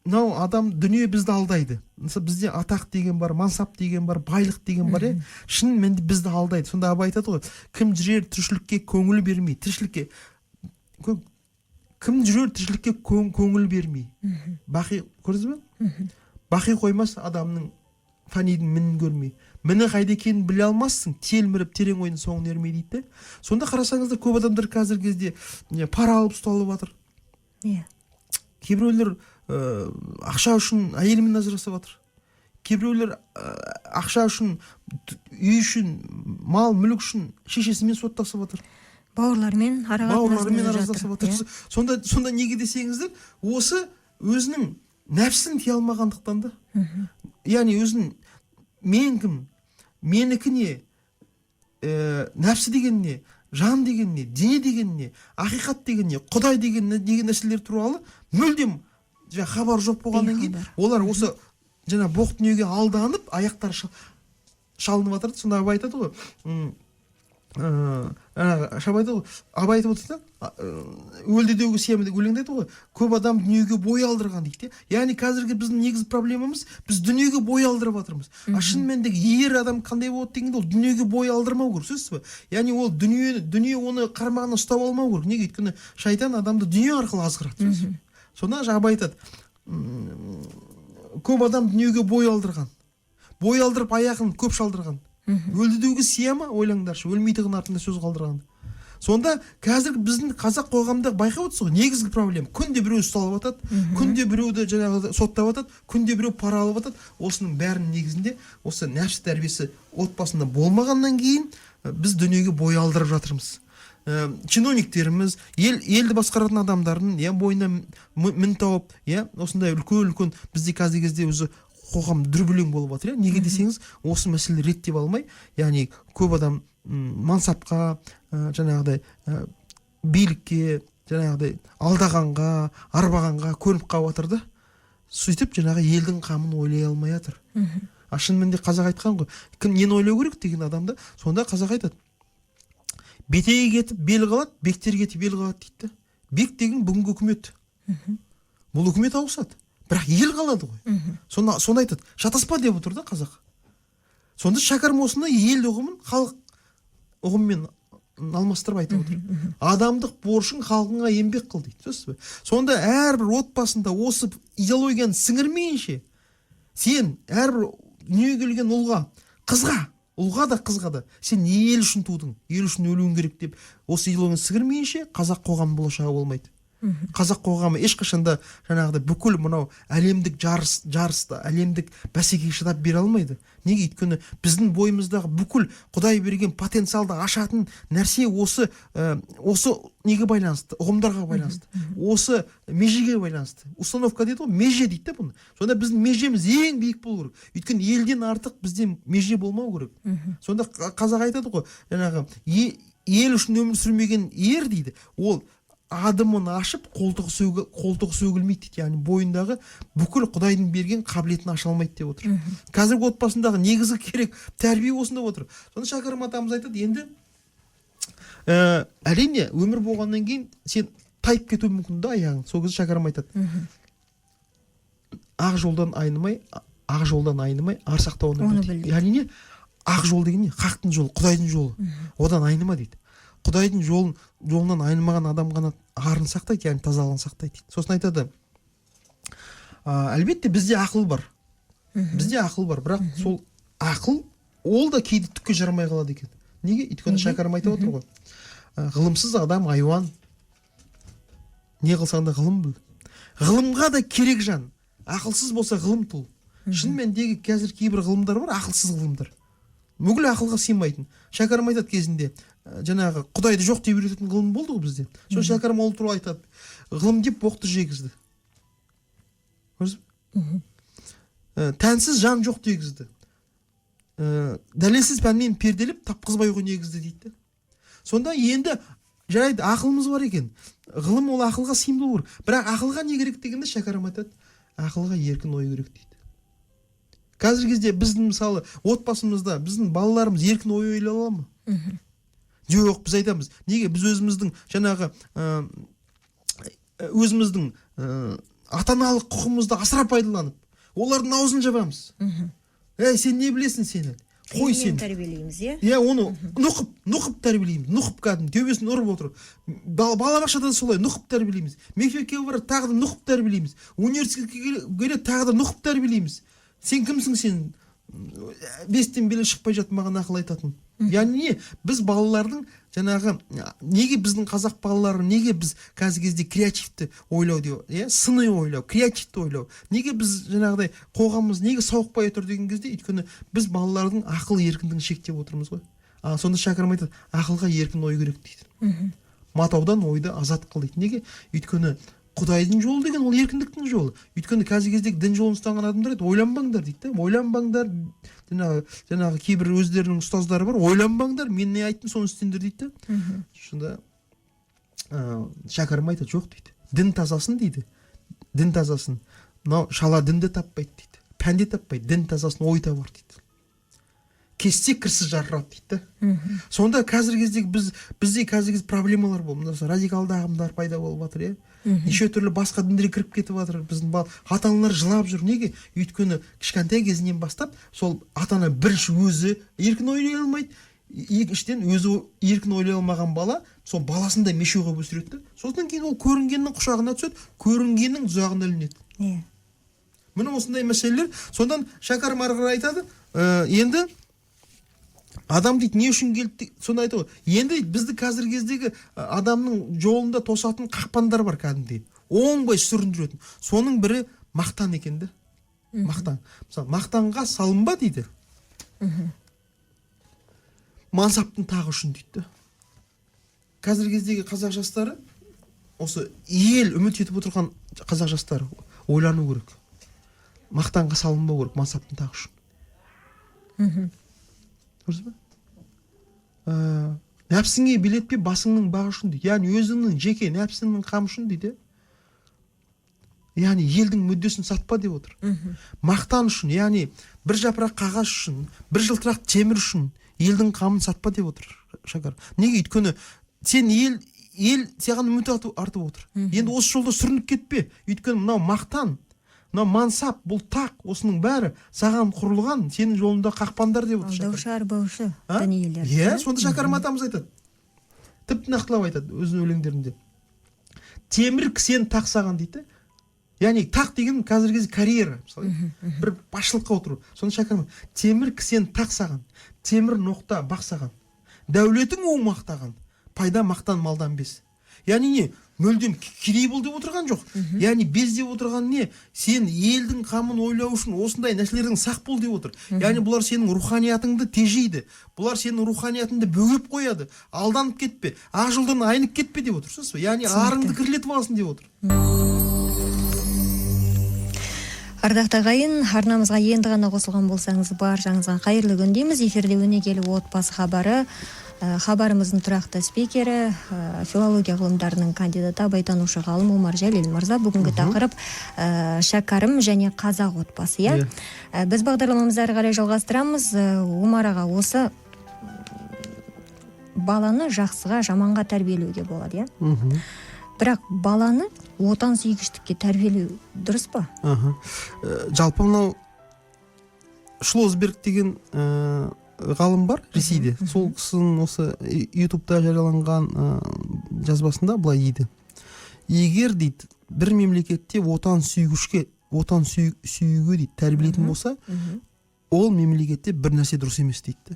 мынау адам, дүние бізді алдайды. Мысалы, бізде атақ деген бар, мансап деген бар, байлық деген бар, иә, шын мәнінде бізді алдайды. Сонда Абай айтады ғой: кім жүрер тіршілікке көңіл бермей, тіршілікке кім жүрер тіршілікке көңіл бермей, бақи, көрдіңіз бе, бақи қоймас адамның фәнидің мінін көрмей, міні қайда екенін біле алмассың, телміріп терең ойдың соңына ермей дейді де. Сонда қарасаңыздар, көп адамдар қазіргі кезде не, пара алып ұсталып жатыр. Кейбіреулер ақша үшін әйелімен ажырасып жатыр. Кейбіреулер ақша үшін, үй үшін, мал мүлік үшін шешесімен соттасып жатыр. Бауырларымен ара бауырларымен араздасып жатыр. Сонда неге десеңіздер, осы өзінің нәпсісін тия алмағандықтан да, яғни өзін мен кім, менікі не, нәпсі деген не, жан деген не, дене деген не, ақиқат деген не, құдай деген не деген нәрселер туралы мүлдем жаңа хабар жоқ болғаннан кейін Бейхабар. олар осы жаңа боқ дүниеге алданып, аяқтары шалынып жатыр. Сонда Абай айтады ғой, жаңағы Абай айтады ғой, Абай айтып отыр да, өлді деуге сенбі деп өлеңде айтады ғой, көп адам дүниеге бой алдырған дейді де. Яғни қазіргі біздің негізгі проблемамыз: біз дүниеге бой алдырып жатырмыз. А шын мәніндегі ер адам қандай болады дегенде, ол дүниеге бой алдырмау керек, түсінесіз ба? Яғни ол дүние оны қармағына ұстап алмау керек. Неге? Өйткені шайтан адамды дүние арқылы азғырады, түсінесіз бе? Сонда Абай айтады: көп адам дүниеге бой алдырған, бой алдырып аяғын көп шалдырған, өлді деуге сия ма, ойлаңдаршы, өлмейтұғын артында сөз қалдырған. Сонда қазір біздің қазақ қоғамында байқап отырсыз ғой, негізгі проблема: күнде біреу ұсталып жатады, күнде біреуді жаңағы соттап жатады, күнде біреу пара алып жатады. Осының бәрінің негізінде осы нәпсі тәрбиесі отбасында болмағаннан кейін біз дүниеге бой алдырып жатырмыз. Чиновниктеріміз, елді басқаратын адамдардың, иә, бойына мін тауып, иә, осындай үлкен үлкен бізде қазіргі кезде өзі қоғам дүрбелең болып жатыр, иә. Неге десеңіз, осы мәселелер реттеп алмай, яғни көп адам мансапқа, жаңағыдай билікке, жаңағыдай алдағанға, арбағанға көніп қалып жатыр да, сөйтіп жаңағы елдің қамын ойлай алмай жатыр. А шын мәнінде қазақ айтқан ғой, кім нені ойлау керек деген адамда. Сонда қазақ айтады: бетеге кетіп бел қалады, бектер кетіп ел қалады дейді да. Бек деген бүгінгі үкімет. Бұл үкімет ауысады, бірақ ел қалады ғой. Сонда айтады, шатаспа деп отыр да қазақ. Сонда Шәкәрім осыны ел ұғымын халық ұғымымен алмастырып айтып отыр: адамдық борышың, халқыңа еңбек қыл дейді, түсінесіз бе? Сонда әрбір отбасында осы идеологияны сіңірмейінше, сен әрбір дүниеге келген ұлға, қызға, ұлға да, қызға да, сен ел үшін тудың, ел үшін өлуің керек деп осы идеологияны сіңірмейінше, қазақ қоғамының болашағы болмайды. Қазақ қоғамы ешқашан да жаңағыдай бүкіл мынау әлемдік жарыста, әлемдік бәсекеге шыдап бере алмайды. Неге? Өйткені біздің бойымыздағы бүкіл құдай берген потенциалды ашатын нәрсе осы неге байланысты, ұғымдарға байланысты, осы межеге байланысты. Установка дейді ғой, меже дейді да бұны. Сонда біздің межеміз ең биік болу керек, өйткені елден артық бізде меже болмау керек. Сонда қазақ айтады ғой, жаңағы ел үшін өмір сүрмеген ер дейді, ол адымын ашып қолтығы сөгілмейді дейді. Яғни бойындағы бүкіл Құдайдың берген қабілетін аша алмайды деп отыр. Қазіргі отбасындағы негізгі керек тәрбие осында отыр. Сонда Шәкәрім атамыз айтады, енді әрине өмір болғаннан кейін сен тайып кетуі мүмкін да аяғың. Сол кезде Шәкәрім айтады, ақ жолдан айнымай, ақ жолдан айнымай, ар сақтау оны біл дейді. Яғни не? Ақ жол деген не? Хақтың жолы, Құдайдың жолы. Одан айныма дейді. Құдайдың жолынан айнымаған адам ғана арын сақтайды, яғни тазалығын сақтайды дейді. Сосын айтады, әлбетте бізде ақыл бар. Бізде ақыл бар, бірақ сол ақыл ол да кейде түкке жарамай қалады екен. Неге? Өйткені Шәкәрім айтып отыр ғой, ғылымсыз адам айуан. Не қылсаң да ғылым біл. Ғылымға да керек жан. Ақылсыз болса ғылым тұл. Шын мәніндегі қазір кейбір ғылымдар бар, ақылсыз ғылымдар. Мүгіл ақылға сыймайтын. Шәкәрім айтады кезінде, жаңағы Құдайды жоқ деп үйрететін ғылым болды ғой бізде. Сол Шәкәрім ол туралы айтады. Ғылым деп боқты жегізді. Көрдіңіз бе? Тәнсіз жан жоқ дегізді. Дәлелсіз пәнмен перделеп тапқызбай ғой негізді дейді. Сонда енді жарайды, ақылымыз бар екен. Ғылым ол ақылға сыйымды болу керек. Бірақ ақылға не керек дегенде Шәкәрім айтады, ақылға еркін ой керек дейді. Қазіргі кезде біздің мысалы отбасымызда біздің балаларымыз еркін ой ойлай ала ма? Жоқ, біз айтамыз. Неге? Біз өзіміздің жаңағы өзіміздің ата-аналық құқығымызды асыра пайдаланып, олардың аузын жабамыз. Ей, сен не білесің сені? Қой сен. Тәрбиелейміз, иә? Иә, оны нұқып тәрбиелейміз. Нұқып кәдімгі төбесін ұрып отырып. Балабақшада да солай нұқып тәрбиелейміз. Мектепке барады, тағы да нұқып тәрбиелейміз. Университетке келеді, тағы да нұқып тәрбиелейміз. Сен кімсің сен? Бестен беле шықпай жатып маған ақыл айтатын. Яғни не? Біз балалардың жаңағы, неге біздің қазақ балалары, неге біз қазіргі кезде креативті ойлау деп, иә, сыни ойлау, креативті ойлау, неге біз жаңағыдай қоғамымыз неге сауықпай отыр деген кезде, өйткені біз балалардың ақыл еркіндігін шектеп отырмыз ғой. Сонда Шәкәрім айтады, ақылға еркін ой керек дейді. Матаудан ойды азат қыл дейді. Неге? Өйткені Құдайдың жолы деген ол еркіндіктің жолы. Өйткені қазіргі кездегі дін жолын ұстанған адамдар айтады, ойланбаңдар дейді да, ойланбаңдар. Жаңағы кейбір өздерінің ұстаздары бар, ойланбаңдар, мен не айттым соны істеңдер дейді да. Сонда Шәкәрім айтады, жоқ дейді, дін тазасын дейді, дін тазасын. Мынау шала дінді таппайды дейді, пән де таппайды, дін тазасын ой табар дейді. Кессе кірсіз жарқырап дейді да. Сонда қазіргі кездегі бізде қазіргі кезде проблемалар болды. Мына радикалды ағымдар пайда болып жатыр, иә. Неше түрлі басқа діндерге кіріп кетіп жатыр. Біздің ата-аналар жылап жүр. Неге? Өйткені кішкентай кезінен бастап сол ата-ана бірінші өзі еркін ойлай алмайды, екіншіден өзі еркін ойлай алмаған бала сол баласын да мешеу қылып өсіреді да. Содан кейін ол көрінгеннің құшағына түседі, көрінгеннің тұзағына ілінеді. Міне осындай мәселелер. Сондан Шәкәрім ары қарай айтады, енді адам дейді не үшін келді, сонда айтады ғой, енді бізді қазіргі кездегі адамның жолында тосатын қақпандар бар кәдімгідей, оңбай сүріндіретін. Соның бірі мақтан екен да. Мақтан. Мысалы, мақтанға салынба дейді. Мансаптың тағы үшін дейді да. Қазіргі кездегі қазақ жастары, осы ел үміт етіп отырған қазақ жастары ойлану керек. Мақтанға салынбау керек мансаптың тағы үшін. Дұрыс па? Нәпсіңе билетпе басыңның бағы үшін дейді. Яғни өзіңнің жеке нәпсіңнің қамы үшін дейді. Яғни елдің мүддесін сатпа деп отыр. Мақтан үшін, яғни бір жапырақ қағаз үшін, бір жылтырақ темір үшін елдің қамын сатпа деп отыр Шәкәрім. Неге? Өйткені сен ел саған үміт артып отыр. Енді осы жолда сүрініп кетпе. Өйткені мынау мақтан, мынау мансап, бұл тақ, осының бәрі саған құрылған, сенің жолында қақпандар деп отыр Шәкәрім. Алдаушы, арбаушы А? дүниелер. Иә, сонда Шәкәрім атамыз айтады. Тіпті нақтылап айтады өзінің өлеңдерінде. Темір кісен тақ саған дейді. Яғни тақ деген қазіргі кезде карьера, мысалы, бір басшылыққа отыру. Сонда Шәкәрім темір кісен тақ саған, темір ноқта бақ саған, дәулетің оң мақтаған, пайда мақтан малдан без. Яғни не? Мүлдем кедей бол деп отырған жоқ. Яғни без деп отырған не? Сен елдің қамын ойлау үшін осындай нәрселерден сақ бол деп отыр. Яғни бұлар сенің руханиятыңды тежейді. Бұлар сенің руханиятыңды бөгеп қояды. Алданып кетпе, ақ жолдан айнып кетпе деп отыр. Түсінесіз бе? Яғни арыңды кірлетіп аласың деп отыр. Ардақты ағайын, арнамызға енді ғана қосылған болсаңыз, баршаңызға қайырлы күн дейміз. Эфирде өнегелі отбасы хабары. Хабарымыздың тұрақты спикері, филология ғылымдарының кандидаты, абайтанушы ғалым Омар Жәлел мырза. Бүгінгі тақырып Шәкәрім және қазақ отбасы, иә? Иә. Біз бағдарламамызды әрі қарай жалғастырамыз. Омар аға, осы баланы жақсыға, жаманға тәрбиелеуге болады, иә? Бірақ баланы отан сүйгіштікке тәрбиелеу дұрыс па? Жалпы мынау Шлосберг деген ғалым бар Ресейде. Сол кісінің осы Ютубта жарияланған жазбасында былай дейді: егер, дейді, бір мемлекетте отан сүйгішке, отан сүюге, дейді, тәрбиелейтін болса, ол мемлекетте бір нәрсе дұрыс емес, дейді.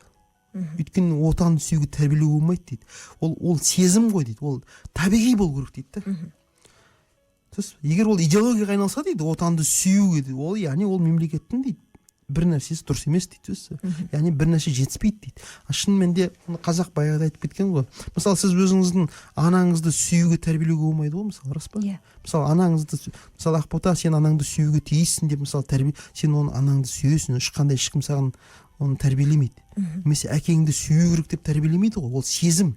Өйткені отан сүюге тәрбиелеуге болмайды, дейді. Ол сезім ғой, дейді, ол табиғи болу керек, дейді да. Егер ол идеологияға айналса, дейді, отанды сүюге, дейді, ол, яғни ол мемлекеттің, дейді, бір нәрсесі дұрыс емес, дейді. Яғни бір нәрсе жетіспейді, дейді. А шынымен де қазақ баяғыда айтып кеткен ғой. Мысалы, сіз өзіңіздің анаңызды сүюге тәрбиелеуге болмайды ғой, мысалы, рас па? Иә. Мысалы, анаңызды, мысалы, Ақбота, сен анаңды сүюге тиіссің деп, мысалы, тәрбие, сен оны, анаңды сүйесің, ешқандай ешкім саған оны тәрбиелемейді. Немесе әкеңді сүю керек деп тәрбиелемейді ғой, ол сезім.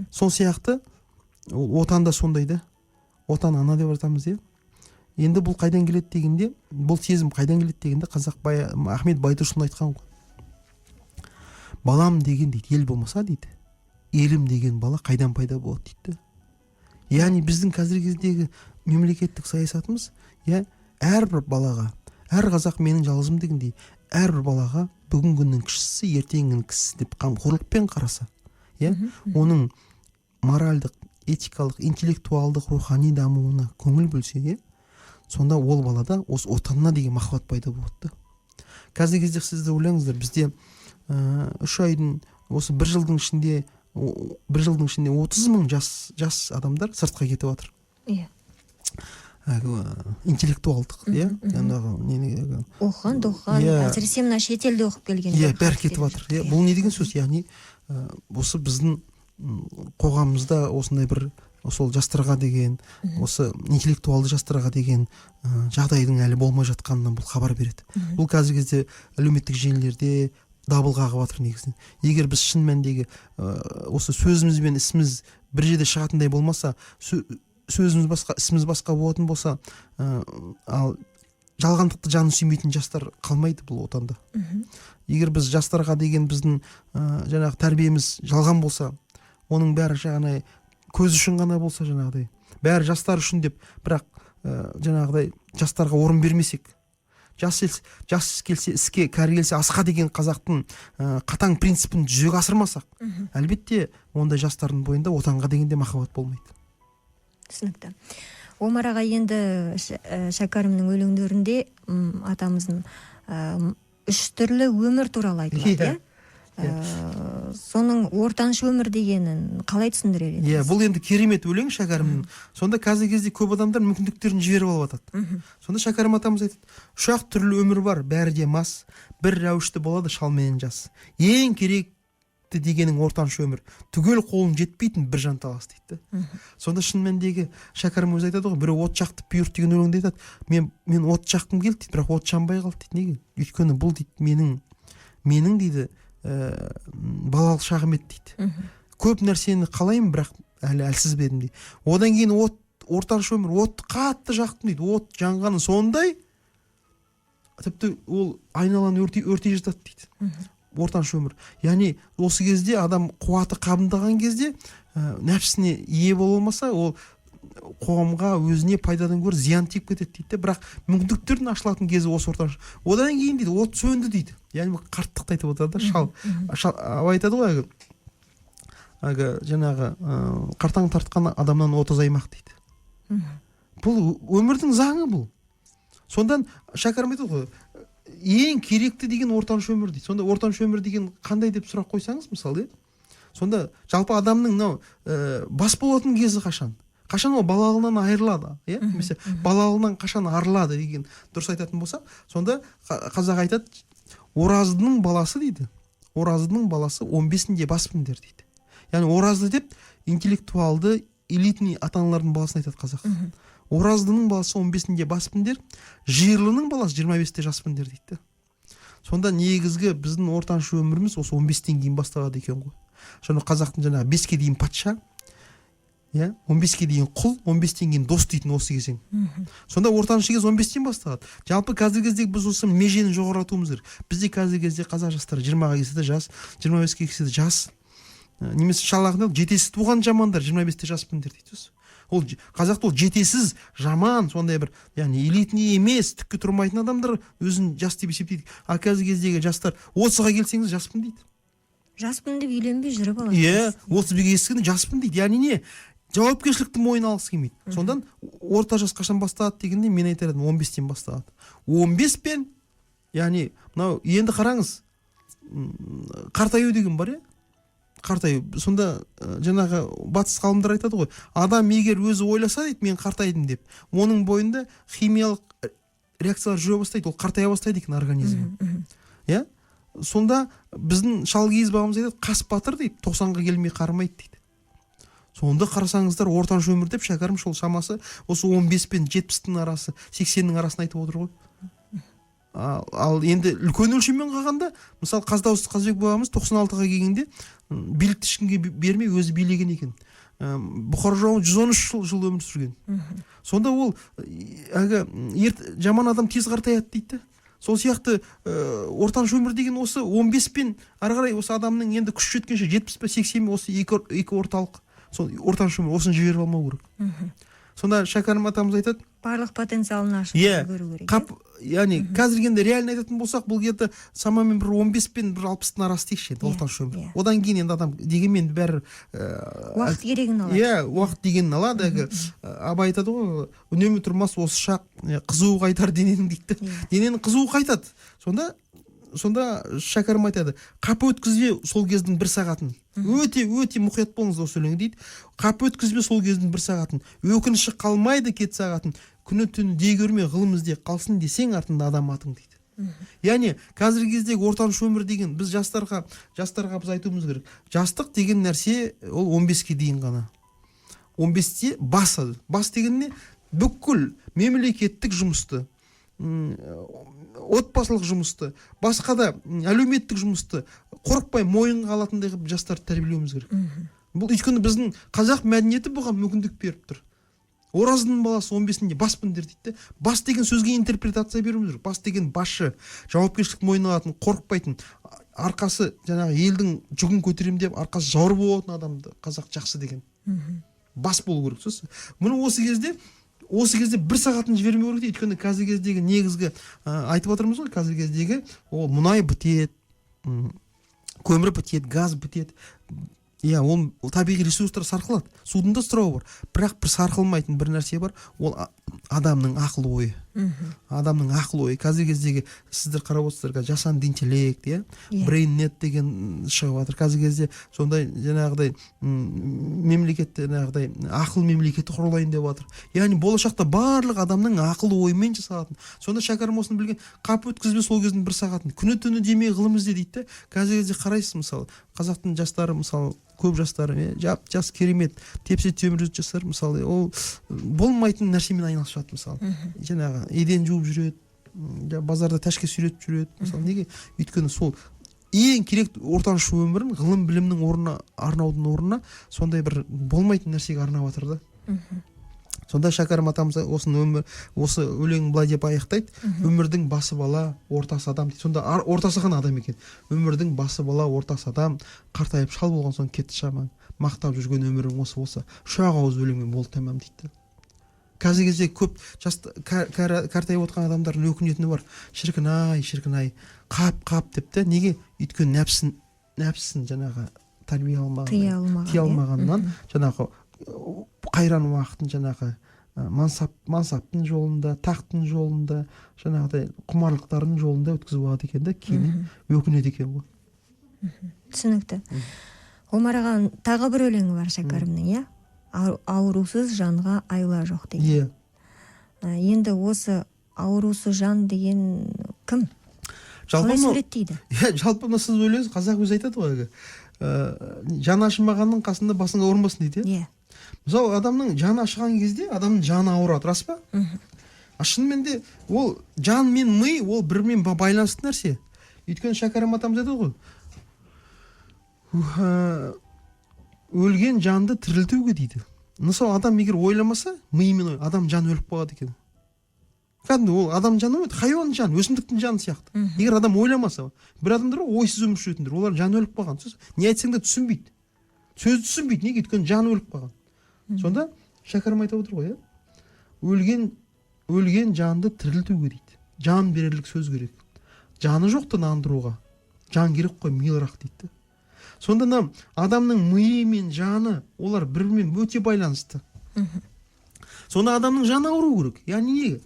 Сол сияқты ол отан да сондай да. Отан ана деп айтамыз, иә. Енді бұл қайдан келеді дегенде, бұл сезім қайдан келеді дегенде, қазақ бай, Ахмет Байтұрсынұлы айтқан ғой: балам деген, дейді, ел болмаса, дейді, елім деген бала қайдан пайда болады, дейді. Яғни біздің қазіргі кездегі мемлекеттік саясатымыз, иә, әрбір балаға, әр қазақ менің жалғызым дегендей, әрбір балаға бүгінгінің кішісі, ертеңгінің кісісі деп қамқорлықпен қараса, иә, оның моральдық, этикалық, интеллектуалдық, рухани дамуына көңіл бөлсе, иә, сонда ол балада осы отанына деген махаббат пайда болады да. Қазіргі кезде сіз де ойлаңыздар, бізде 3 айдың, осы бір жылдың ішінде, бір жылдың ішінде 30 мың жас адамдар сыртқа кетіп жатыр. Әлгі, интеллектуалдық, иә, жаңағы нені, әлгі, Оқыған, тоқыған, әсіресе мына шетелде оқып келгендер Иә, бәрі қатты кетіп жатыр. Иә, иә. Бұл не деген сөз? Яғни, осы біздің қоғамымызда осындай бір сол жастарға деген, осы интеллектуалды жастарға деген жағдайдың әлі болмай жатқанынан бұл хабар береді. Бұл қазіргі кезде әлеуметтік желілерде дабыл қағып жатыр негізінен. Егер біз шын мәніндегі осы сөзіміз бен ісіміз бір жерде шығатындай болмаса, сөзіміз басқа, ісіміз басқа болатын болса, ал жалғандықты жаны сүймейтін жастар қалмайды бұл отанда. Егер біз жастарға деген біздің жаңағы тәрбиеміз жалған болса, оның бәрі жаңағыдай көз үшін ғана болса, жаңағыдай бәрі жастар үшін деп, бірақ жаңағыдай жастарға орын бермесек, жас келсе іске, кәрі келсе асқа деген қазақтың қатаң принципін жүзеге асырмасақ, әлбетте ондай жастардың бойында отанға деген де махаббат болмайды. Түсінікті. Омар аға, енді Шәкәрімнің өлеңдерінде атамыздың үш түрлі өмір туралы айтылады, Иә. иә? Соның ортаншы өмір дегенін қалай түсіндірер едіңіз? Иә, бұл енді керемет өлең Шәкәрімнің. Сонда қазіргі кезде көп адамдар мүмкіндіктерін жіберіп алып жатады. Сонда Шәкәрім атамыз айтады: үш ақ түрлі өмір бар, бәрі де мас, бір рәуішті болады шал менен жас. Ең керекті дегенің ортаншы өмір, түгел қолың жетпейтін бір жанталас, дейді. Сонда шын мәніндегі Шәкәрім өзі айтады ғой, біреу от жақты бұйырт деген өлеңде айтады, мен от жаққым келді, дейді, бірақ от жанбай қалды, дейді. Неге? Өйткені бұл, дейді, менің, дейді, балалық шағым еді, дейді. Көп нәрсені қалаймын, бірақ әлі әлсіз бе едім, дейді. Одан кейін от, ортаншы өмір, отты қатты жақтым, дейді. От жанғаны сондай, тіпті ол айналаны өртей жатады, дейді. Ортаншы өмір. Яғни осы кезде адам қуаты қабындаған кезде, нәпсісіне ие бола алмаса, ол қоғамға, өзіне пайдадан гөрі зиян тиіп кетеді, дейді де. Бірақ мүмкіндіктердің ашылатын кезі осы ортаншы. Одан кейін, дейді, от сөнді, дейді. Яғни бұл қарттықты айтып отырады да, шал, абай айтады ғой, әлгі жаңағы, қартаң тартқан адамнан от азаймақ, дейді. Бұл өмірдің заңы бұл. Сондан Шәкәрім айтады ғой, ең керекті деген ортаншы өмір, дейді. Сонда ортаншы өмір деген қандай деп сұрақ қойсаңыз, мысалы, иә? Сонда жалпы адамның мынау, бас болатын кезі қашан? Қашан ол балалығынан айырылады, иә? Немесе балалығынан қашан арылады деген дұрыс айтатын болса, сонда қазақ айтады, Ораздының баласы, дейді. Ораздының баласы 15-інде баспын дер, дейді. Яғни Оразды деп интеллектуалды, элитный ата-аналардың баласын айтады қазақ. Ораздының баласы 15-інде баспын дер, Жиырлының баласы 25-те жаспын дер, дейді. Сонда негізгі біздің ортаншы өміріміз осы 15-тен кейін басталады екен ғой. Жаңа қазақтың жаңағы 5-ке дейін патша, иә, 15-ке дейін құл, 15-тен кейін дос дейтін осы кезең. Сонда ортаншы кез 15-тен басталады. Жалпы қазіргі кезде біз осы межені жоғарылатуымыз керек. Бізде қазіргі кезде қазақ жастары 20-ға келсе де жас, 25-ке келсе де жас. Немесе шал ақын жетесіз туған жамандар 25-те жаспын дер дейді. Ол қазақта ол жетесіз жаман, сондай бір, яғни элитный емес, түкке тұрмайтын адамдар өзін жас деп есептейді. Ал қазіргі кездегі жастар 30-ға келсеңіз жаспын дейді. Жаспын деп үйленбей жүріп алады. Иә, 31-ге келсең жаспын дейді. Яғни не? Жауапкершілікті мойнына алғысы келмейді. Сондан орта жас қашан басталады дегенде, мен айтар едім, 15-тен басталады. 15 пен, яғни мынау енді қараңыз, қартаю деген бар, иә? Қартаю. Сонда жаңағы батыс ғалымдар айтады ғой, адам егер өзі ойласа дейді, мен қартайдым деп, оның бойында химиялық реакциялар жүре бастайды, ол қартая бастайды екен организмі. Иә? Сонда біздің Шалкиіз бабамыз айтады, қас батыр дейді, 90-ға келмей қармайды дейді. Сонда қарасаңыздар, ортаншы өмір деп Шәкәрім сол шамасы осы 15 пен 70-тің арасы, 80-нің арасын айтып отыр ғой. Ал енді үлкен өлшеммен қалғанда, мысалы, Қаздауыс Қазыбек бабамыз 96-ға келгенде билікті ешкімге бермей өзі билеген екен. Бұқар жырау 113 жыл өмір сүрген. Сонда ол әлгі жаман адам тез қартаяды дейді. Сол сияқты ортаншы өмір деген осы 15 пен ары қарай осы адамның енді күш жеткенше 70 пе 80 пе, осы екі орталық, сол ортаншы өмір, осыны жіберіп алмау керек. Сонда Шәкәрім атамыз айтады, барлық потенциалын ашып иә, көру керек. Қап, яғни қазіргі енді реально айтатын болсақ, бұл где-то шамамен бір 15 пен бір 60-тың арасы дейікші енді ортаншы өмір. Одан кейін енді адам дегенмен бәрі уақыт керегін алады. Иә, уақыт дегенін алады. Әлгі Абай айтады ғой, үнемі тұрмас осы шақ, қызуы қайтар дененің дейді. Дененің қызуы қайтады. Сонда Шәкәрім айтады, қапы өткізбе сол кездің бір сағатын. Өте өте мұқият болыңыз осы өлеңге дейді. Қапы өткізбе сол кездің бір сағатын, өкініші қалмайды кет сағатын, күні түні дей көрме, ғылым ізде, қалсын десең артында адам атың дейді. Яғни қазіргі кездегі ортаншы өмір деген біз жастарға біз айтуымыз керек. Жастық деген нәрсе ол 15-ке дейін ғана. 15-те бас, бас деген не? Бүкіл мемлекеттік жұмысты, отбасылық жұмысты, басқа да әлеуметтік жұмысты қорықпай мойынға алатындай қылып жастарды тәрбиелеуіміз керек. Бұл өйткені біздің қазақ мәдениеті бұған мүмкіндік беріп тұр. Ораздың баласы 15-інде баспын дер дейді де. Бас деген сөзге интерпретация беруіміз керек. Бас деген басшы, жауапкершілік мойнына алатын, қорықпайтын, арқасы жаңағы елдің жүгін көтеремін деп арқасы жауыр болатын адамды қазақ жақсы деген. Бас болу керек. Сосын мұны осы кезде бір сағатын жібермеу керек дейді. Өйткені қазіргі кездегі негізгі, айтып отырмыз ғой, қазіргі кездегі ол мұнай бітеді, көмір бітеді, газ бітеді. Иә, ол табиғи ресурстар сарқылады, судың да сұрауы бар, бірақ бір сарқылмайтын бір нәрсе бар, ол адамның ақыл ойы. Адамның ақыл ойы. Қазіргі кездегі сіздер қарап отырсыздар, қазір жасанды интеллект, иә, брейннет деген шығып жатыр. Қазіргі кезде сондай жаңағыдай мемлекет, жаңағыдай ақыл мемлекеті құрылайын деп жатыр. Яғни болашақта барлық адамның ақыл ойымен жасалатын. Сонда Шәкәрім осыны білген, қап өткізбе сол кездің бір сағатын, күні түні демей ғылым ізде дейді де. Қазіргі кезде қарайсыз, мысалы, қазақтың жастары, мысалы, көп жастары, жап жас, керемет, тепсе темір үзетін жастар, мысалы, ол болмайтын нәрсемен айналысып жатыр, мысалы, жаңағы еден жуып жүреді, базарда тәшке сүйретіп жүреді, мысалы. Неге? Өйткені сол ең керек ортаншы өмірін ғылым білімнің орнына арнаудың орнына сондай бір болмайтын нәрсеге арнап жатыр да. Сонда Шәкәрім атамыз осыны өмір, осы өлеңін былай деп аяқтайды: өмірдің басы бала, ортасы адам дейді. Сонда ортасы ғана адам екен. Өмірдің басы бала, ортасы адам, қартайып шал болған соң кетті шамаң, мақтап жүрген өмірің осы болса, үш ақ ауыз өлеңмен болды тәмам дейді. Қазіргі кезде көп жас қартайып отырған адамдардың өкінетіні бар: шіркін ай, шіркін ай, қап қап деп те. Неге? Өйткені нәпсісін жаңағы тәрбие алмаған, тыя алмаған, тыя иә? алмағаннан жаңағы қайран уақытын жаңағы мансаптың жолында, тақтың жолында, жаңағыдай құмарлықтардың жолында өткізіп алады екен да, кейін өкінеді екен ғой. Түсінікті. Омар ағаның тағы бір өлеңі бар Шәкәрімнің, иә? Аурусыз жанға айла жоқ деген. Иә. Енді осы аурусыз жан деген кім? Жалпы Қалай мынау суреттейді? Иә, жалпы мына сіз ойлайсыз, қазақ өзі айтады ғой әлгі, жаны ашымағанның қасында басың ауырмасын дейді, иә? Иә. Мысалы, адамның жаны ашыған кезде адамның жаны ауырады, рас па? А шынымен де ол жан мен ми, ол бірімен байланысты нәрсе. Өйткені Шәкәрім атамыз айтады ғой, өлген жанды тірілтуге дейді. Мысалы, адам егер ойламаса, миымен, адам жаны өліп қалады екен. Кәдімгі ол адам жаны емес, хайуан жаны, өсімдіктің жаны сияқты. Егер адам ойламаса, бір адамдар бар, ойсыз өмір сүретіндер, олар жаны өліп қалған. Сөз не айтсаң да түсінбейді, сөзді түсінбейді. Неге? Өйткені жаны өліп қалған. Сонда Шәкәрім айтып отыр ғой, иә, өлген жанды тірілтуге дейді, жан берерлік сөз керек, жаны жоқты нандыруға жан керек қой, милырақ дейді да. Сонда мына адамның миы мен жаны, олар бір бірімен өте байланысты. Сонда адамның жаны ауру керек. Яғни неге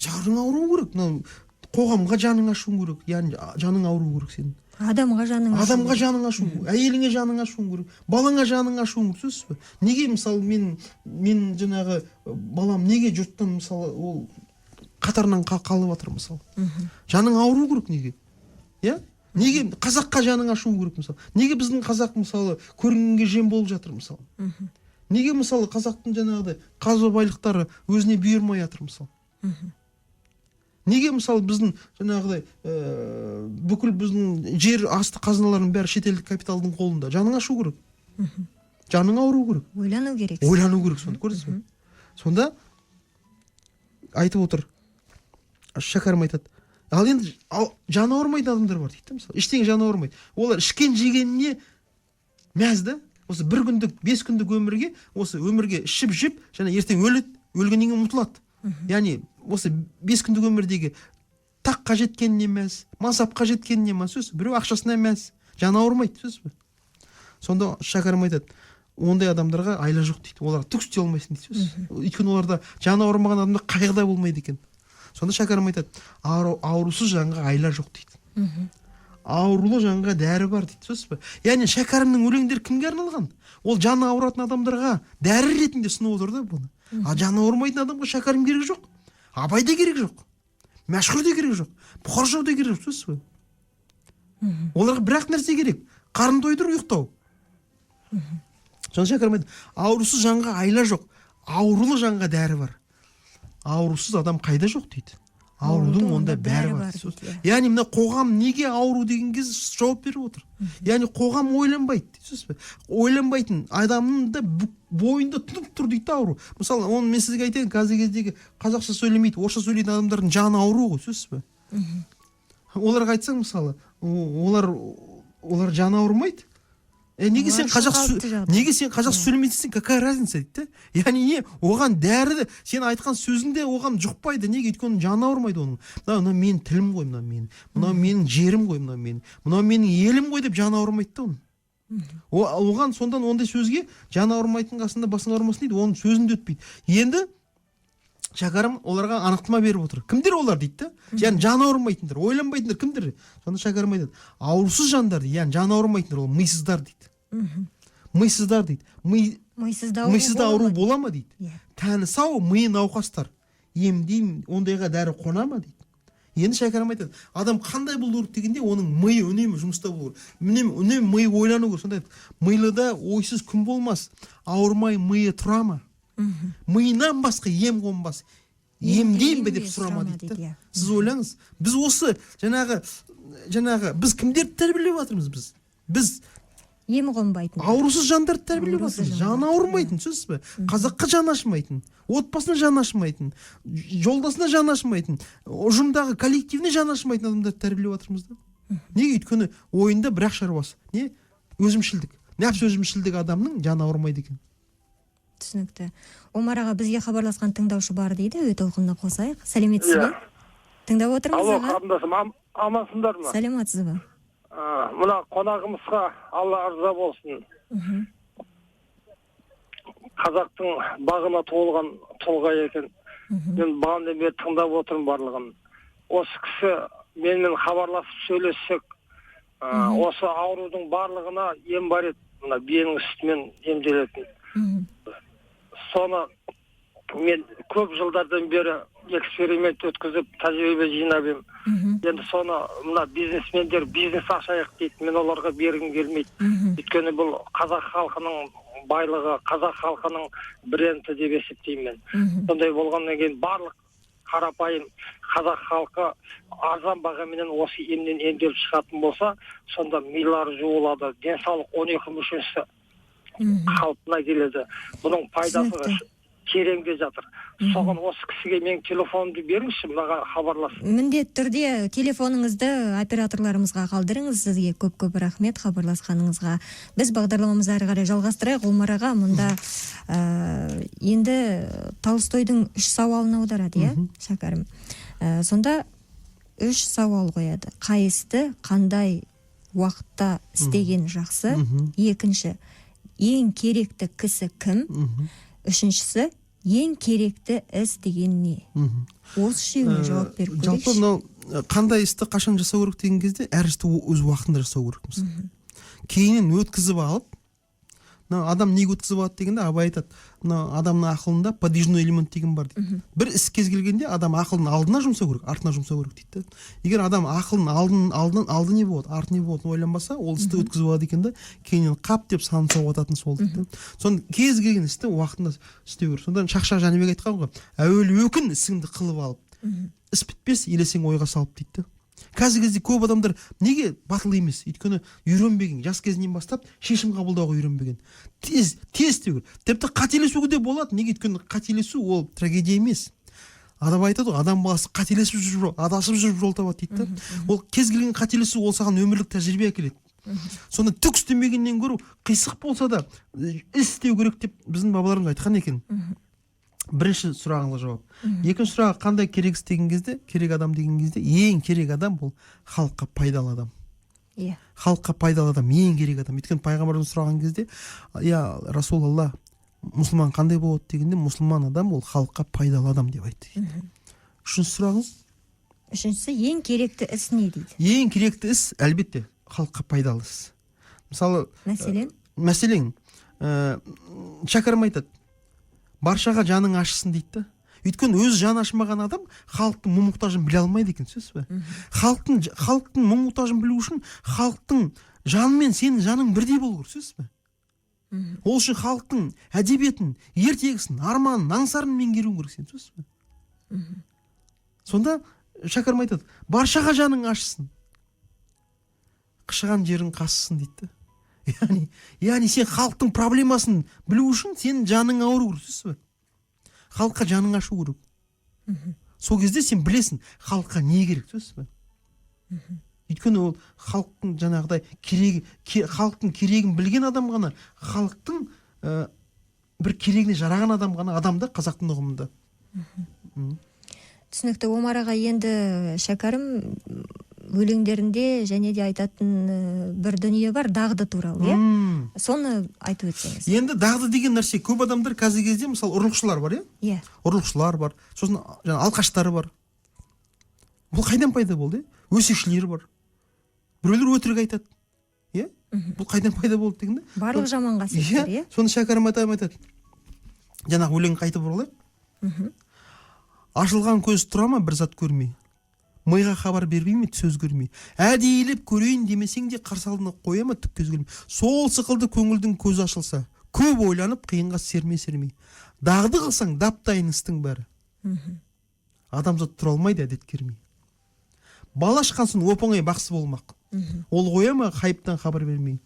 жаның ауру керек? Мынау қоғамға жаның ашуың керек, яғни жаның ауру керек сенің. Адамға жаның ашу Адамға керек. жаның ашу, әйеліңе жаның ашуың керек, балаңа жаның ашуың керек, түсінесіз бе? Неге, мысалы, мен жаңағы балам неге жұрттан, мысалы, ол қатарынан қалып жатыр, мысалы? Жаның ауру керек неге, иә? Неге қазаққа жаның ашуы керек, мысалы? Неге біздің қазақ, мысалы, көрінгенге жем болып жатыр, мысалы? Неге, мысалы, қазақтың жаңағыдай қазба байлықтары өзіне бұйырмай жатыр, мысалы? Неге, мысалы, біздің жаңағыдай бүкіл біздің жер асты қазыналарының бәрі шетелдік капиталдың қолында? Жаның ашу керек, жаның ауру керек. Ойлану керек. Ойлану керек. Сонда көрдіңіз бе, сонда айтып отыр, Шәкәрім айтады. Ал енді ал, жаны ауырмайтын адамдар бар дейді да. Мысалы, ештеңе жаны ауырмайды, олар ішкен жегеніне мәз да. Осы бір күндік, 5 күндік өмірге, осы өмірге ішіп жеп және ертең өледі, өлгеннен кейін ұмытылады. Яғни осы 5 күндік өмірдегі таққа жеткеніне мәз, мансапқа жеткеніне мәз, сөз біреу ақшасына мәз, жаны ауырмайды, сөз бе? Сонда Шәкәрім айтады, ондай адамдарға айла жоқ дейді, оларға түк істей алмайсың дейді, сөз. Өйткені оларда, жаны ауырмаған адамда қайғы да болмайды екен. Сонда Шәкәрім айтады, аурусыз жанға айла жоқ дейді, аурулы жанға дәрі бар дейді, түсінесіз бе? Яғни Шәкәрімнің өлеңдері кімге арналған? Ол жаны ауыратын адамдарға дәрі ретінде ұсынып отыр да бұны. А жаны ауырмайтын адамға Шәкәрім керек жоқ, Абай да керек жоқ, Мәшһүр де керек жоқ, Бұқар жырау да керек жоқ, түсінесіз бе? Оларға бір ақ нәрсе керек: қарын тойдыру, ұйықтау. Сонда Шәкәрім айтады, аурусыз жанға айла жоқ, аурулы жанға дәрі бар. Аурусыз адам қайда жоқ дейді, аурудың онда бәрі бар дейді. Дейді, иә. Яғни мына қоғам неге ауру деген кезде жауап беріп отыр. Яғни қоғам ойланбайды, түсінесіз бе? Ойланбайтын адамның да бойында тұнып тұр дейді да ауру. Мысалы, оны мен сізге айтайын, қазіргі кездегі қазақша сөйлемейді, орысша сөйлейтін адамдардың жаны ауру ғой, түсінесіз бе? Оларға айтсаң, мысалы, олар жаны ауырмайды. Неге сен Олар қазақ қалыпты жағдай. Неге сен қазақша сөйлемейсің десең, какая разница дейді да. Яғни не, оған дәрі, сен айтқан сөзің де оған жұқпайды. Неге? Өйткені жаны ауырмайды оның. Мынау менің тілім ғой, мынау менің, мынау менің жерім ғой, мынау менің, мынау менің елім ғой деп жаны ауырмайды да оның. Оған сондан ондай сөзге жаны ауырмайтын қасында басың ауырмасын дейді, оның сөзін де өтпейді. Енді Шәкәрім оларға анықтама беріп отыр, кімдер олар дейді да. Яғни жаны ауырмайтындар, ойланбайтындар кімдер? Сонда Шәкәрім айтады, аурусыз жандар дейді, яғни жаны ауырмайтындар, ол мисыздар дейді. Мисыздар дейді. Ми Мисызда ауру Мисызда бола ауру ма? бола ма дейді. Тәні сау, миы науқастар, емдеймін, ондайға дәрі қона ма дейді. Енді Шәкәрім айтады, адам қандай болу керек дегенде, оның миы үнемі жұмыста болу керек, үнемі миы ойлану керек. Сонда айтады, милыда ойсыз күн болмас, ауырмай миы тұра ма? Миынан басқа ем қонбас, емдеймін бе деп сұрама дейді да. Дейді, иә. Сіз ойлаңыз, біз осы жаңағы біз кімдерді тәрбиелеп жатырмыз? Біз Ем қонбайтын. Аурусыз жандарды тәрбиелеп Аурусыз жатырмыз, жаны жандарды, ауырмайтын, түсінесіз бе? Қазаққа жаны ашымайтын, отбасына жаны ашымайтын, жолдасына жаны ашымайтын, ұжымдағы коллективіне жаны ашымайтын адамдарды тәрбиелеп жатырмыз да. Неге? Өйткені ойында бір ақ шаруасы не? Өзімшілдік, нәпсі. Өзімшілдік адамның жаны ауырмайды екен. Түсінікті. Омар аға, бізге хабарласқан тыңдаушы бар дейді, әуе толқынына қосайық. Сәлеметсіз бе? Иә. Тыңдап отырмыз, Алло, аға. Қарындасым, амансыңдар ма? Сәлеметсіз бе? Мына қонағымызға Алла ырза болсын. Қазақтың бағына толған тұлға екен. Мен бағанадан бері тыңдап отырмын барлығын. Осы кісі менімен хабарласып сөйлессек, осы аурудың барлығына ем бар еді, мына биенің сүтімен емделетін. Соны мен көп жылдардан бері эксперимент өткізіп, тәжірибе жинап едім. Енді соны мына бизнесмендер бизнес ашайық дейді, мен оларға бергім келмейді. Өйткені бұл қазақ халқының байлығы, қазақ халқының бренді деп есептеймін мен. Сондай болғаннан кейін барлық Қарапайым қазақ халқы арзан бағаменен осы емнен емделіп шығатын болса, сонда милары жуылады, денсаулық 12 мүшесі қалпына келеді. Бұның пайдасы тереңде жатыр. Соған осы кісіге менің телефонымды беріңізші, маған хабарласын. Міндетті түрде телефоныңызды операторларымызға қалдырыңыз. Сізге көп көп рахмет хабарласқаныңызға. Біз бағдарламамызды әрі қарай жалғастырайық. Омар аға, мұнда енді Толстойдың үш сауалын аударады, иә, Шәкәрім? Сонда үш сауал қояды: қай істі қандай уақытта істеген жақсы, екінші, ең керекті кісі кім, үшіншісі, ең керекті іс деген не? Осы үшеуіне жауап беріп Жалпы көрейікші. мынау қандай істі қашан жасау керек деген кезде, әр істі өз уақытында жасау керек. Мысалы, кейіннен өткізіп алып, мынау адам неге өткізіп алады дегенде, Абай айтады: мынау адамның ақылында подвижной элемент деген бар дейді. Бір іс кез келгенде адам ақылын алдына жұмсау керек, артына жұмсау керек дейді да. Егер адам ақылын алдын алдын алды не болады, арты не болады ойланбаса, ол істі өткізіп алады екен да, кейіннен қап деп санын соғып жататын сол дейді да. Соны кез келген істі уақытында істеу керек. Содан Шақшақ Жәнібек айтқан ғой: әуелі өкін ісіңді қылып алып, іс бітпес елесең ойға салып дейді да. Қазіргі кезде көп адамдар неге батыл емес? Өйткені үйренбеген, жас кезінен бастап шешім қабылдауға үйренбеген. Тез тез істеу керек. Тіпті қателесуге де болады. Неге? Өйткені қателесу ол трагедия емес. Адам айтады ғой, адам баласы қателесіп жүріп, адасып жүріп жол табады дейді да. Ол кез келген қателесу ол саған өмірлік тәжірибе әкеледі. Сонда түк істемегеннен гөрі қисық болса да іс істеу керек деп біздің бабаларымыз айтқан екен. Бірінші сұрағыңызға жауап. Екінші сұрағы: қандай керек іс деген кезде, керек адам деген кезде, ең керек адам бұл халыққа пайдалы адам. Халыққа пайдалы адам ең керек адам. Өйткені пайғамбарымыз сұраған кезде: «Я Расулалла, мұсылман қандай болады?» дегенде, мұсылман адам ол халыққа пайдалы адам деп айтты дейді. Үшінші сұрағыңыз? Үшіншісі, ең керекті іс не дейді? Ең керекті іс, әлбетте, халыққа пайдалы іс. Мысалы, Мәселен? мәселен, Шәкәрім айтады: баршаға жаның ашысын дейді да. Өйткені өз жаны ашымаған адам халықтың мұң мұқтажын біле алмайды екен, түсінесіз бе? Халықтың мұң мұқтажын білу үшін халықтың жанымен сенің жаның бірдей болу керек, түсінесіз бе? Ол үшін халықтың әдебиетін, ертегісін, арманын, аңсарын меңгеруің керек сен, түсінесіз бе? Сонда Шәкәрім айтады: баршаға жаның ашысын, қышыған жерің қасысын дейді да. Яғни сен халықтың проблемасын білу үшін сенің жаның ауыру керек, түсінесіз бе? Халыққа жаның ашу керек. Сол кезде сен білесің халыққа не керек, түсінесіз бе? Өйткені ол халықтың жаңағыдай керегі, халықтың керегін білген адам ғана, халықтың бір керегіне жараған адам ғана адам да қазақтың ұғымында. Түсінікті, Омар аға. Енді Шәкәрім өлеңдерінде және де айтатын бір дүние бар дағды туралы, иә? Соны айтып өтсеңіз. Енді дағды деген нәрсе, көп адамдар қазіргі кезде, мысалы, ұрлықшылар бар, иә? Иә. Ұрлықшылар бар, сосын жаңа алқаштар бар. Бұл қайдан пайда болды, иә? Өсекшілер бар, біреулер өтірік айтады, иә? Бұл қайдан пайда болды дегенде, Барлық жаман қасиеттер, иә. Соны Шәкәрім атам айтады. Жаңағы өлеңге қайтып оралайық. Ашылған көз тұра ма бір зат көрмей, миға хабар бермей ме сөз көрмей, әдейілеп көрейін демесең де, қарсы алдына қоя ма түк көз көрмей. Сол сықылды көңілдің көзі ашылса, көп ойланып қиынға серме сермей, дағды қылсаң дап дайын істің бәрі, адамзат тұра алмайды әдет кермей. Бал ашқан соң оп оңай бақсы болмақ, ол қоя ма хайыптан хабар бермей.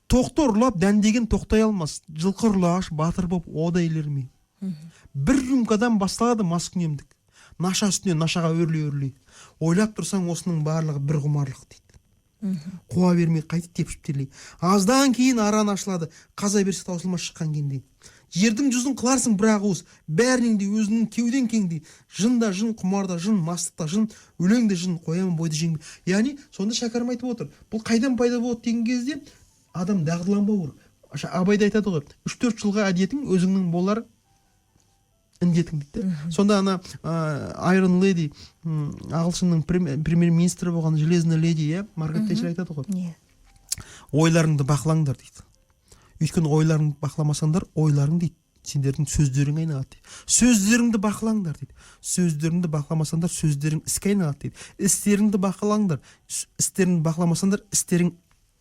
Тоқты ұрлап дәндеген тоқтай алмас, жылқы ұрлағыш батыр боп о да елермей. Бір рюмкадан басталады маскүнемдік, наша үстіне нашаға өрлей өрлей. Ойлап тұрсаң, осының барлығы бір құмарлық дейді. Қуа бермей қайтып тепшіп терлей, аздан кейін аран ашылады, қаза берсе таусылмас шыққан кендей. Жердің жүзін қыларсың бір ақ уыс, бәрінен де өзіңнің кеудең кеңдей. Жын да жын, құмар да жын, мастық та жын, өлең де жын, қоямын бойды жеңбей. Яғни сонда Шәкәрім айтып отыр, бұл қайдан пайда болады деген кезде, адам дағдыланбау керек. Абай да айтады ғой: 3-4 жылға әдетің өзіңнің болар індетің дейді да. Сонда ана Iron Lady, ағылшынның премьер министрі болған, железная леди, иә, Маргарет Тэтчер айтады ғой: ойларыңды бақылаңдар дейді. Өйткені ойларыңды бақыламасаңдар, ойларың дейді сендердің сөздеріңе айналады дейді. Сөздеріңді бақылаңдар дейді. Сөздеріңді бақыламасаңдар, сөздерің іске айналады дейді. Істеріңді бақылаңдар. Істеріңді бақыламасаңдар, істерің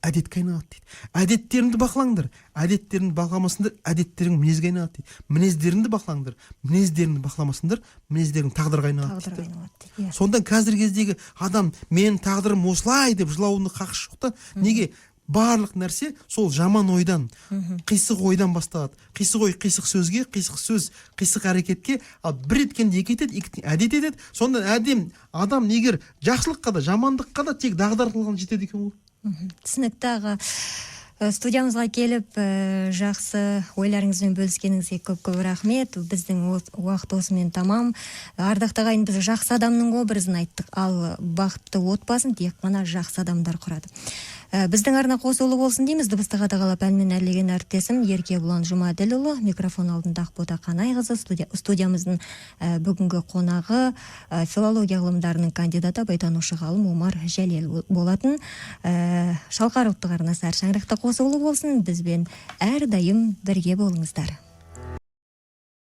әдетке айналады дейді. Әдеттеріңді бақылаңдар, әдеттеріңді бақыламасаңдар, әдеттерің мінезге айналады дейді. Мінездеріңді бақылаңдар, мінездеріңді бақыламасаңдар, мінездерің тағдырға айналады Тағдырға дейді. айналады дейді, иә. Сонда қазіргі кездегі адам менің тағдырым осылай деп жылауының хақысы жоқ та. Неге? Барлық нәрсе сол жаман ойдан, қисық ойдан басталады. Қисық ой қисық сөзге, қисық сөз қисық әрекетке, ал бір еткенді екі етеді, екі еткенді әдет етеді. Сонда адам егер жақсылыққа да, жамандыққа да тек дағдартылған жетеді екен ғой. Түсінікті, аға. Студиямызға келіп, жақсы ойларыңызбен бөліскеніңізге көп-көп рахмет. Біздің уақыт осымен тамам. Ардақты ағайын, біз жақсы адамның образын айттық, ал бақытты отбасын тек қана жақсы адамдар құрады. Біздің арна қосулы болсын дейміз. Дыбысты қадағалап әнмен әрлеген әріптесім Еркебұлан Жұмаділұлы, микрофон алдында Ақбота Қанайқызы, студиямыздың бүгінгі қонағы, филология ғылымдарының кандидаты, абайтанушы ғалым Омар Жәлел болатын. Шалқар ұлттық арнасы әр шаңырақта қосулы болсын, бізбен әрдайым бірге болыңыздар.